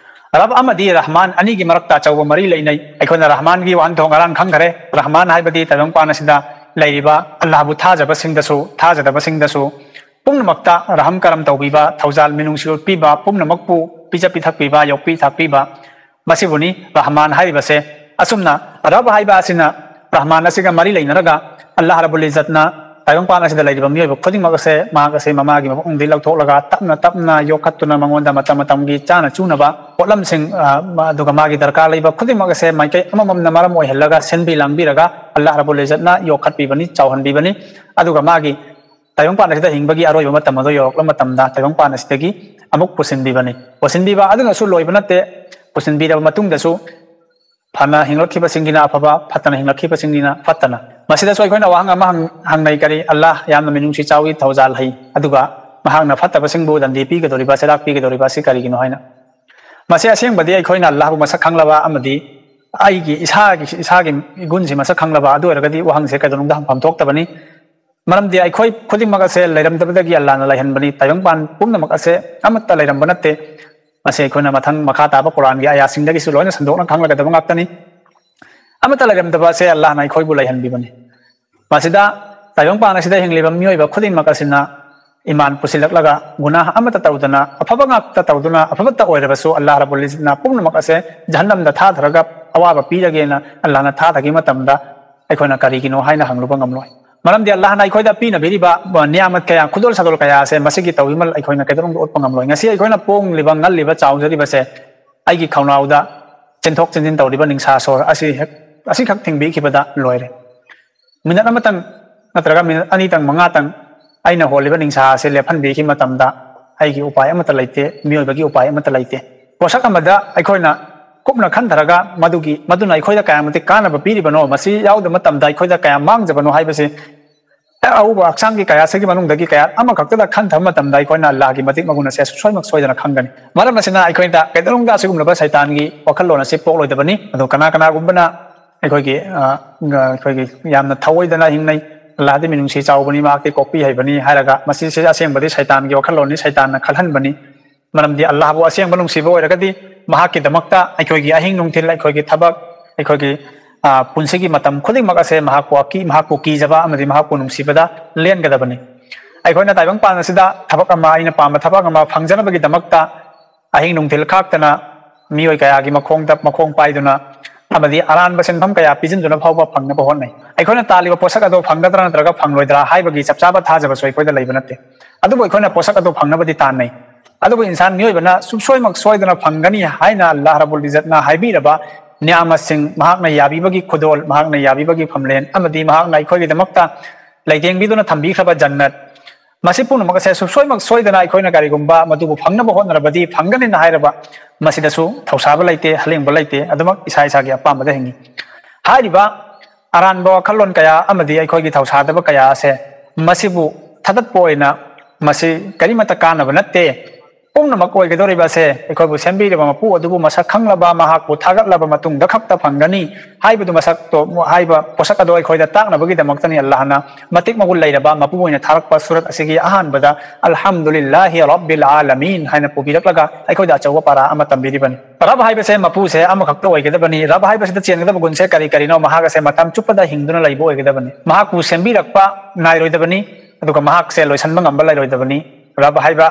ꯔꯕ ꯑꯃꯗꯤ ꯔꯍꯃꯥꯟ ꯑꯅꯤꯒꯤ ꯃꯔꯛꯇ ꯑꯆꯧꯕ ꯃꯔꯤ ꯂꯩꯅꯩ꯫ ꯑꯩꯈꯣꯏꯅ ꯔꯍꯃꯥꯟꯒꯤ ꯋꯥꯍꯟꯊꯣꯛ ꯉꯔꯥꯡ ꯈꯪꯈꯔꯦ꯫ ꯔꯍꯃꯥꯟ ꯍꯥꯏꯕꯗꯤ ꯇꯥꯏꯕꯪꯄꯥꯟ ꯑꯁꯤꯗ ꯂꯩꯔꯤꯕ ꯑꯜꯂꯥꯍꯕꯨ ꯊꯥꯖꯕꯁꯤꯡꯗꯁꯨ, ꯊꯥꯖꯗꯕꯁꯤꯡꯗꯁꯨ ꯄꯨꯝꯅꯃꯛꯇ ꯔꯍꯝ ꯀꯔꯝ ꯇꯧꯕꯤꯕ, ꯊꯧꯖꯥꯜ ꯃꯤꯅꯨꯡꯁꯤ ꯎꯠꯄꯤꯕ, ꯄꯨꯝꯅꯃꯛꯄꯨ ꯄꯤꯖ ꯄꯤꯊꯛꯄꯤꯕ, ꯌꯣꯛꯄꯤ ꯊꯥꯛꯄꯤꯕ, ꯃꯁꯤꯕꯨꯅꯤ ꯔꯍꯃꯥꯟ ꯍꯥꯏꯔꯤꯕꯁꯦ꯫ ꯑꯁꯨꯝꯅ ꯔꯕ ꯍꯥꯏꯕ ꯑꯁꯤꯅ ꯔꯍꯃꯥꯟ ꯑꯁꯤꯒ ꯃꯔꯤ ꯂꯩꯅꯔꯒ ꯑꯜꯂꯥꯍ ꯔꯕꯨꯜ ꯏꯖꯠꯅ ꯇꯥꯏꯕꯪꯄꯥꯟ ꯑꯁꯤꯗ ꯂꯩꯔꯤꯕ ꯃꯤꯑꯣꯏꯕ ꯈꯨꯗꯤꯡꯃꯛ ꯑꯁꯦ ꯃꯍꯥꯛ ꯑꯁꯦ ꯃꯃꯥꯒꯤ ꯃꯄꯨꯡꯗꯒꯤ ꯂꯧꯊꯣꯛꯂꯒ ꯇꯞꯅ ꯇꯞꯅ ꯌꯣꯛꯈꯠꯇꯨꯅ ꯃꯉꯣꯟꯗ ꯃꯇꯝ ꯃꯇꯝꯒꯤ ꯆꯥꯅ ꯆꯨꯅꯕ ꯄꯣꯠꯂꯝꯁꯤꯡ, ꯑ, ꯑꯗꯨꯒ ꯃꯥꯒꯤ ꯗꯔꯀꯥꯔ ꯂꯩꯕ ꯈꯨꯗꯤꯡꯃꯛ ꯑꯁꯦ ꯃꯥꯏꯀꯩ ꯑꯃꯃꯝꯅ ꯃꯔꯝ ꯑꯣꯏꯍꯜꯂꯒ ꯁꯦꯝꯕꯤ ꯂꯥꯡꯕꯤꯔꯒ ꯑꯜꯂꯥꯍ ꯔꯕꯨꯜ ꯏꯖꯠꯅ ꯌꯣꯛꯈꯠꯄꯤꯕꯅꯤ, ꯆꯥꯎꯍꯟꯕꯤꯕꯅꯤ꯫ ꯑꯗꯨꯒ ꯃꯥꯒꯤ ꯇꯥꯏꯕꯪꯄꯥꯟ ꯑꯁꯤꯗ ꯍꯤꯡꯕꯒꯤ ꯑꯔꯣꯏꯕ ꯃꯇꯝ ꯑꯗꯨ ꯌꯧꯔꯛꯂꯕ ꯃꯇꯝꯗ ꯇꯥꯏꯕꯪꯄꯥꯟ ꯑꯁꯤꯗꯒꯤ ꯑꯃꯨꯛ ꯄꯨꯁꯤꯟꯕꯤꯕꯅꯤ꯫ ꯄꯨꯁꯤꯟꯕꯤꯕ ꯑꯗꯨꯅꯁꯨ ꯂꯣꯏꯕ ꯅꯠꯇꯦ, ꯄꯨꯁꯤꯟꯕꯤꯔꯕ ꯃꯇꯨꯡꯗꯁꯨ ꯐꯅ ꯍꯤꯡꯂꯛꯈꯤꯕꯁꯤꯡꯒꯤꯅ ꯑꯐꯕ, ꯐꯠꯇꯅ ꯍꯤꯡꯂꯛꯈꯤꯕꯁꯤꯡꯒꯤꯅ ꯐꯠꯇꯅ꯫ ꯃꯁꯤꯗꯁꯨ ꯑꯩꯈꯣꯏꯅ ꯋꯥꯍꯪ ꯑꯃ ꯍꯪ-, ꯍꯪꯅꯩ, ꯀꯔꯤ? ꯑꯜꯂꯥꯍ ꯌꯥꯝꯅ ꯃꯤꯅꯨꯡꯁꯤ ꯆꯥꯎꯏ, ꯊꯧꯖꯥꯜ ꯍꯩ, ꯑꯗꯨꯒ ꯃꯍꯥꯛꯅ ꯐꯠꯇꯕꯁꯤꯡꯕꯨ ꯗꯟꯗꯤ ꯄꯤꯒꯗꯧꯔꯤꯕ, ꯆꯩꯔꯥꯛ ꯄꯤꯒꯗꯧꯔꯤꯕ ꯑꯁꯤ ꯀꯔꯤꯒꯤꯅꯣ ꯍꯥꯏꯅ꯫ ꯃꯁꯤ ꯑꯁꯦꯡꯕꯗꯤ ꯑꯩꯈꯣꯏꯅ ꯑꯜꯂꯥꯍꯕꯨ ꯃꯁꯛ ꯈꯪꯂꯕ ꯑꯃꯗꯤ ꯑꯩꯒꯤ ꯏꯁꯥꯒꯤ, ꯏꯁꯥꯒꯤ ꯏꯒꯨꯟꯁꯤ ꯃꯁꯛ ꯈꯪꯂꯕ ꯑꯗꯨ ꯑꯣꯏꯔꯒꯗꯤ ꯋꯥꯍꯪꯁꯦ ꯀꯩꯗꯧꯅꯨꯡꯗ ꯍꯪꯐꯝ ꯊꯣꯛꯇꯕꯅꯤ꯫ ꯃꯔꯝꯗꯤ ꯑꯩꯈꯣꯏ ꯈꯨꯗꯤꯡꯃꯛ ꯑꯁꯦ ꯂꯩꯔꯝꯗꯕꯗꯒꯤ ꯑꯜꯂꯥꯍꯅ ꯂꯩꯍꯟꯕꯅꯤ꯫ ꯇꯥꯏꯕꯪꯄꯥꯟ ꯄꯨꯝꯅꯃꯛ ꯑꯁꯦ ꯑꯃꯠꯇ ꯂꯩꯔꯝꯕ ꯅꯠꯇꯦ꯫ ꯃꯁꯤ ꯑꯩꯈꯣꯏꯅ ꯃꯊꯪ ꯃꯈꯥ ꯇꯥꯕ ꯀꯨꯔꯥꯟꯒꯤ ꯑꯥꯌꯥꯁꯤꯡꯗꯒꯤꯁꯨ ꯂꯣꯏꯅ ꯁꯟꯗꯣꯛꯅ ꯈꯪꯂꯒꯗꯕ ꯉꯥꯛꯇꯅꯤ꯫ ꯑꯃꯠꯇ ꯂꯩꯔꯝꯗꯕ ꯑꯁꯦ ꯑꯜꯂꯥꯍꯅ ꯑꯩꯈꯣꯏꯕꯨ ꯂꯩꯍꯟꯕꯤꯕꯅꯤ꯫ ꯃꯁꯤꯗ ꯇꯥꯏꯕꯪꯄꯥꯟ ꯑꯁꯤꯗ ꯍꯤꯡꯂꯤꯕ ꯃꯤꯑꯣꯏꯕ ꯈꯨꯗꯤꯡꯃꯛ ꯑꯁꯤꯅ ꯏꯃꯥꯟ ꯄꯨꯁꯤꯜꯂꯛꯂꯒ ꯒꯨꯅꯥꯍ ꯑꯃꯠꯇ ꯇꯧꯗꯅ, ꯑꯐꯕ ꯉꯥꯛꯇ ꯇꯧꯗꯨꯅ, ꯑꯐꯕꯇ ꯑꯣꯏꯔꯕꯁꯨ ꯑꯜꯂꯥꯍ ꯔꯕꯨꯜ ꯏꯖꯠꯅ ꯄꯨꯝꯅꯃꯛ ꯑꯁꯦ ꯖꯍꯟꯅꯝꯗ ꯊꯥꯊꯔꯒ ꯑꯋꯥꯕ ꯄꯤꯔꯒꯦꯅ ꯑꯜꯂꯥꯍꯅ ꯊꯥꯊꯈꯤꯕ ꯃꯇꯝꯗ ꯑꯩꯈꯣꯏꯅ ꯀꯔꯤꯒꯤꯅꯣ ꯍꯥꯏꯅ ꯍꯪꯂꯨꯕ ꯉꯝꯂꯣꯏ꯫ ꯃꯔꯝꯗꯤ ꯑꯜꯂꯥꯍꯅ ꯑꯩꯈꯣꯏꯗ ꯄꯤꯅꯕꯤꯔꯤꯕ ꯅꯤꯌꯥꯃꯠ ꯀꯌꯥ, ꯈꯨꯗꯣꯜ ꯁꯥꯗꯣꯜ ꯀꯌꯥ ꯑꯁꯦ ꯃꯁꯤꯒꯤ ꯇꯧꯕꯤꯃꯜ ꯑꯩꯈꯣꯏꯅ ꯀꯩꯗꯧꯅꯨꯡꯗ ꯎꯠꯄ ꯉꯝꯂꯣꯏ꯫ ꯉꯁꯤ ꯑꯩꯈꯣꯏꯅ ꯄꯣꯡꯂꯤꯕ, ꯉꯜꯂꯤꯕ, ꯆꯥꯎꯖꯔꯤꯕꯁꯦ ꯑꯩꯒꯤ ꯈꯧꯅꯥꯎꯗ ꯆꯦꯟꯊꯣꯛ ꯆꯦꯟꯁꯤꯟ ꯇꯧꯔꯤꯕ ꯅꯤꯡꯁꯥ ꯁꯣꯔ ꯑꯁꯤ ꯍꯦꯛ, ꯑꯁꯤꯈꯛ ꯊꯤꯡꯕꯤꯈꯤꯕꯗ ꯂꯣꯏꯔꯦ꯫ ꯃꯤꯅꯠ ꯑꯃꯇꯪ ꯅꯠꯇ꯭ꯔꯒ ꯃꯤꯅꯠ ꯑꯅꯤꯇꯪ, ꯃꯉꯥꯇꯪ ꯑꯩꯅ ꯍꯣꯜꯂꯤꯕ ꯅꯤꯡꯁꯥ ꯑꯁꯤ ꯂꯦꯞꯍꯟꯕꯤꯈꯤꯕ ꯃꯇꯝꯗ ꯑꯩꯒꯤ ꯎꯄꯥꯏ ꯑꯃꯠꯇ ꯂꯩꯇꯦ, ꯃꯤꯑꯣꯏꯕꯒꯤ ꯎꯄꯥꯏ ꯑꯃꯠꯇ ꯂꯩꯇꯦ꯫ ꯄꯣꯠꯁꯛ ꯑꯃꯗ ꯑꯩꯈꯣꯏꯅ ꯀꯨꯞꯅ ꯈꯟꯊꯔꯒ ꯃꯗꯨꯒꯤ, ꯃꯗꯨꯅ ꯑꯩꯈꯣꯏꯗ ꯀꯌꯥ ꯃꯇꯤꯛ ꯀꯥꯟꯅꯕ ꯄꯤꯔꯤꯕꯅꯣ, ꯃꯁꯤ ꯌꯥꯎꯗꯕ ꯃꯇꯝꯗ ꯑꯩꯈꯣꯏꯗ ꯀꯌꯥ ꯃꯥꯡꯖꯕꯅꯣ ꯍꯥꯏꯕꯁꯤ ꯑꯎꯕ ꯍꯛꯆꯥꯡꯒꯤ ꯀꯌꯥꯠꯁꯤꯒꯤ ꯃꯅꯨꯡꯗꯒꯤ ꯀꯌꯥꯠ ꯑꯃꯈꯛꯇꯗ ꯈꯟꯊꯕ ꯃꯇꯝꯗ ꯑꯩꯈꯣꯏꯅ ꯑꯜꯂꯥꯍꯒꯤ ꯃꯇꯤꯛ ꯃꯒꯨꯟ ꯑꯁꯦ ꯁꯨꯡꯁꯣꯏꯃꯛ ꯁꯣꯏꯗꯅ ꯈꯪꯒꯅꯤ꯫ ꯃꯔꯝ ꯑꯁꯤꯅ ꯑꯩꯈꯣꯏꯗ ꯀꯩꯗꯧꯅꯨꯡꯗ ꯑꯁꯤꯒꯨꯝꯂꯕ ꯁꯩꯇꯥꯟꯒꯤ ꯋꯥꯈꯜꯂꯣꯟ ꯑꯁꯤ ꯄꯣꯛꯂꯣꯏꯗꯕꯅꯤ꯫ ꯑꯗꯣ ꯀꯅꯥ ꯀꯅꯥꯒꯨꯝꯕꯅ ꯑꯩꯈꯣꯏꯒꯤ ꯑ, ꯑꯩꯈꯣꯏꯒꯤ ꯌꯥꯝꯅ ꯊꯑꯣꯏꯗꯅ ꯍꯤꯡꯅꯩ, ꯑꯜꯂꯥꯍꯗꯤ ꯃꯤꯅꯨꯡꯁꯤ ꯆꯥꯎꯕꯅꯤ, ꯃꯍꯥꯛꯇꯤ ꯀꯣꯛꯄꯤ ꯍꯩꯕꯅꯤ ꯍꯥꯏꯔꯒ, ꯃꯁꯤꯁꯦ ꯑꯁꯦꯡꯕꯗꯤ ꯁꯩꯇꯥꯟꯒꯤ ꯋꯥꯈꯜꯂꯣꯟꯅꯤ, ꯁꯩꯇꯥꯟꯅ ꯈꯜꯍꯟꯕꯅꯤ꯫ ꯃꯔꯝꯗꯤ ꯑꯜꯂꯥꯍꯕꯨ ꯑꯁꯦꯡꯕ ꯅꯨꯡꯁꯤꯕ ꯑꯣꯏꯔꯒꯗꯤ ꯃꯍꯥꯛꯀꯤꯗꯃꯛꯇ ꯑꯩꯈꯣꯏꯒꯤ ꯑꯍꯤꯡ ꯅꯨꯡꯊꯤꯜ, ꯑꯩꯈꯣꯏꯒꯤ ꯊꯕꯛ, ꯑꯩꯈꯣꯏꯒꯤ ꯑ, ꯄꯨꯟꯁꯤꯒꯤ ꯃꯇꯝ ꯈꯨꯗꯤꯡꯃꯛ ꯑꯁꯦ ꯃꯍꯥꯛꯄꯨ ꯑꯀꯤ-, ꯃꯍꯥꯛꯄꯨ ꯀꯤꯖꯕ ꯑꯃꯗꯤ ꯃꯍꯥꯛꯄꯨ ꯅꯨꯡꯁꯤꯕꯗ ꯂꯦꯟꯒꯗꯕꯅꯤ꯫ ꯑꯩꯈꯣꯏꯅ ꯇꯥꯏꯕꯪ ꯄꯥꯟ ꯑꯁꯤꯗ ꯊꯕꯛ ꯑꯃ, ꯑꯩꯅ ꯄꯥꯝꯕ ꯊꯕꯛ ꯑꯃ ꯐꯪꯖꯅꯕꯒꯤꯗꯃꯛꯇ ꯑꯍꯤꯡ ꯅꯨꯡꯊꯤꯜ ꯈꯥꯛꯇꯅ ꯃꯤꯑꯣꯏ ꯀꯌꯥꯒꯤ ꯃꯈꯣꯡꯗ ꯃꯈꯣꯡ ꯄꯥꯏꯗꯨꯅ ꯑꯃꯗꯤ ꯑꯔꯥꯟꯕ ꯁꯦꯟꯐꯝ ꯀꯌꯥ ꯄꯤꯁꯤꯟꯗꯨꯅ ꯐꯥꯎꯕ ꯐꯪꯅꯕ ꯍꯣꯠꯅꯩ꯫ ꯑꯩꯈꯣꯏꯅ ꯇꯥꯜꯂꯤꯕ ꯄꯣꯠꯁꯛ ꯑꯗꯨ ꯐꯪꯒꯗ꯭ꯔꯥ ꯅꯠꯇ꯭ꯔꯒ ꯐꯪꯂꯣꯏꯗ꯭ꯔꯥ ꯍꯥꯏꯕꯒꯤ ꯆꯞ ꯆꯥꯕ ꯊꯥꯖꯕꯁꯨ ꯑꯩꯈꯣꯏꯗ ꯂꯩꯕ ꯅꯠꯇꯦ꯫ ꯑꯗꯨꯕꯨ ꯑꯩꯈꯣꯏꯅ ꯄꯣꯠꯁꯛ ꯑꯗꯨ ꯐꯪꯅꯕꯗꯤ ꯇꯥꯟꯅꯩ꯫ ꯑꯗꯨꯕꯨ ꯏꯟꯁꯥꯟ ꯃꯤꯑꯣꯏꯕꯅ ꯁꯨꯡꯁꯣꯏꯃꯛ ꯁꯣꯏꯗꯅ ꯐꯪꯒꯅꯤ ꯍꯥꯏꯅ ꯑꯜꯂꯥꯍ ꯔꯕꯨꯜ ꯏꯖꯠꯅ ꯍꯥꯏꯕꯤꯔꯕ ꯅꯤꯌꯥꯃꯁꯤꯡ, ꯃꯍꯥꯛꯅ ꯌꯥꯕꯤꯕꯒꯤ ꯈꯨꯗꯣꯜ, ꯃꯍꯥꯛꯅ ꯌꯥꯕꯤꯕꯒꯤ ꯐꯝꯂꯦꯟ ꯑꯃꯗꯤ ꯃꯍꯥꯛꯅ ꯑꯩꯈꯣꯏꯒꯤꯗꯃꯛꯇ ꯂꯩꯇꯦꯡꯕꯤꯗꯨꯅ ꯊꯝꯕꯤꯈ꯭ꯔꯕ ꯖꯟꯅꯠ, ꯃꯁꯤ ꯄꯨꯝꯅꯃꯛ ꯑꯁꯦ ꯁꯨꯡꯁꯣꯏꯃꯛ ꯁꯣꯏꯗꯅ ꯑꯩꯈꯣꯏꯅ ꯀꯔꯤꯒꯨꯝꯕ ꯃꯗꯨꯕꯨ ꯐꯪꯅꯕ ꯍꯣꯠꯅꯔꯕꯗꯤ ꯐꯪꯒꯅꯤꯅ ꯍꯥꯏꯔꯕ, ꯃꯁꯤꯗꯁꯨ ꯊꯧꯁꯥꯕ ꯂꯩꯇꯦ, ꯍꯂꯦꯡꯕ ꯂꯩꯇꯦ꯫ ꯑꯗꯨꯃꯛ ꯏꯁꯥ ꯏꯁꯥꯒꯤ ꯑꯄꯥꯝꯕꯗ ꯍꯤꯡꯏ꯫ ꯍꯥꯏꯔꯤꯕ ꯑꯔꯥꯟꯕ ꯋꯥꯈꯜꯂꯣꯟ ꯀꯌꯥ ꯑꯃꯗꯤ ꯑꯩꯈꯣꯏꯒꯤ ꯊꯧꯁꯥꯗꯕ ꯀꯌꯥ ꯑꯁꯦ ꯃꯁꯤꯕꯨ ꯊꯥꯗꯠꯄ ꯑꯣꯏꯅ ꯃꯁꯤ ꯀꯔꯤꯃꯠꯇ ꯀꯥꯟꯅꯕ ꯅꯠꯇꯦ꯫ ꯄꯨꯝꯅꯃꯛ ꯑꯣꯏꯒꯗꯧꯔꯤꯕ ꯑꯁꯦ ꯑꯩꯈꯣꯏꯕꯨ ꯁꯦꯝꯕꯤꯔꯤꯕ ꯃꯄꯨ ꯑꯗꯨꯕꯨ ꯃꯁꯛ ꯈꯪꯂꯕ, ꯃꯍꯥꯛꯄꯨ ꯊꯥꯒꯠꯂꯕ ꯃꯇꯨꯡꯗ ꯈꯛꯇ ꯐꯪꯒꯅꯤ ꯍꯥꯏꯕꯗꯨ ꯃꯁꯛꯇꯣ, ꯍꯥꯏꯕ ꯄꯣꯠꯁꯛ ꯑꯗꯣ ꯑꯩꯈꯣꯏꯗ ꯇꯥꯛꯅꯕꯒꯤꯗꯃꯛꯇꯅꯤ ꯑꯜꯂꯥꯍꯅ ꯃꯇꯤꯛ ꯃꯒꯨꯟ ꯂꯩꯔꯕ ꯃꯄꯨ ꯑꯣꯏꯅ ꯊꯥꯔꯛꯄ ꯁꯨꯔꯠ ꯑꯁꯤꯒꯤ ꯑꯍꯥꯟꯕꯗ "ꯑꯜꯍꯝꯗꯨꯂꯤꯜꯂꯥꯍꯤ ꯔꯕꯤꯜ ꯑꯥꯂꯃꯤꯟ" ꯍꯥꯏꯅ ꯄꯨꯕꯤꯔꯛꯂꯒ ꯑꯩꯈꯣꯏꯗ ꯑꯆꯧꯕ ꯄꯥꯔꯥ ꯑꯃ ꯇꯝꯕꯤꯔꯤꯕꯅꯤ꯫ ꯔꯕ ꯍꯥꯏꯕꯁꯦ ꯃꯄꯨꯁꯦ ꯑꯃꯈꯛꯇ ꯑꯣꯏꯒꯗꯕꯅꯤ꯫ ꯔꯕ ꯍꯥꯏꯕꯁꯤꯗ ꯆꯦꯟꯒꯗꯕ ꯒꯨꯟꯁꯦ ꯀꯔꯤ ꯀꯔꯤꯅꯣ? ꯃꯍꯥꯛ ꯑꯁꯦ ꯃꯇꯝ ꯆꯨꯞꯄꯗ ꯍꯤꯡꯗꯨꯅ ꯂꯩꯕ ꯑꯣꯏꯒꯗꯕꯅꯤ꯫ ꯃꯍꯥꯛꯄꯨ ꯁꯦꯝꯕꯤꯔꯛꯄ ꯅꯥꯏꯔꯣꯏꯗꯕꯅꯤ, ꯑꯗꯨꯒ ꯃꯍꯥꯛꯁꯦ ꯂꯣꯏꯁꯤꯟꯕ ꯉꯝꯕ ꯂꯩꯔꯣꯏꯗꯕꯅꯤ꯫ ꯔꯕ ꯍꯥꯏꯕ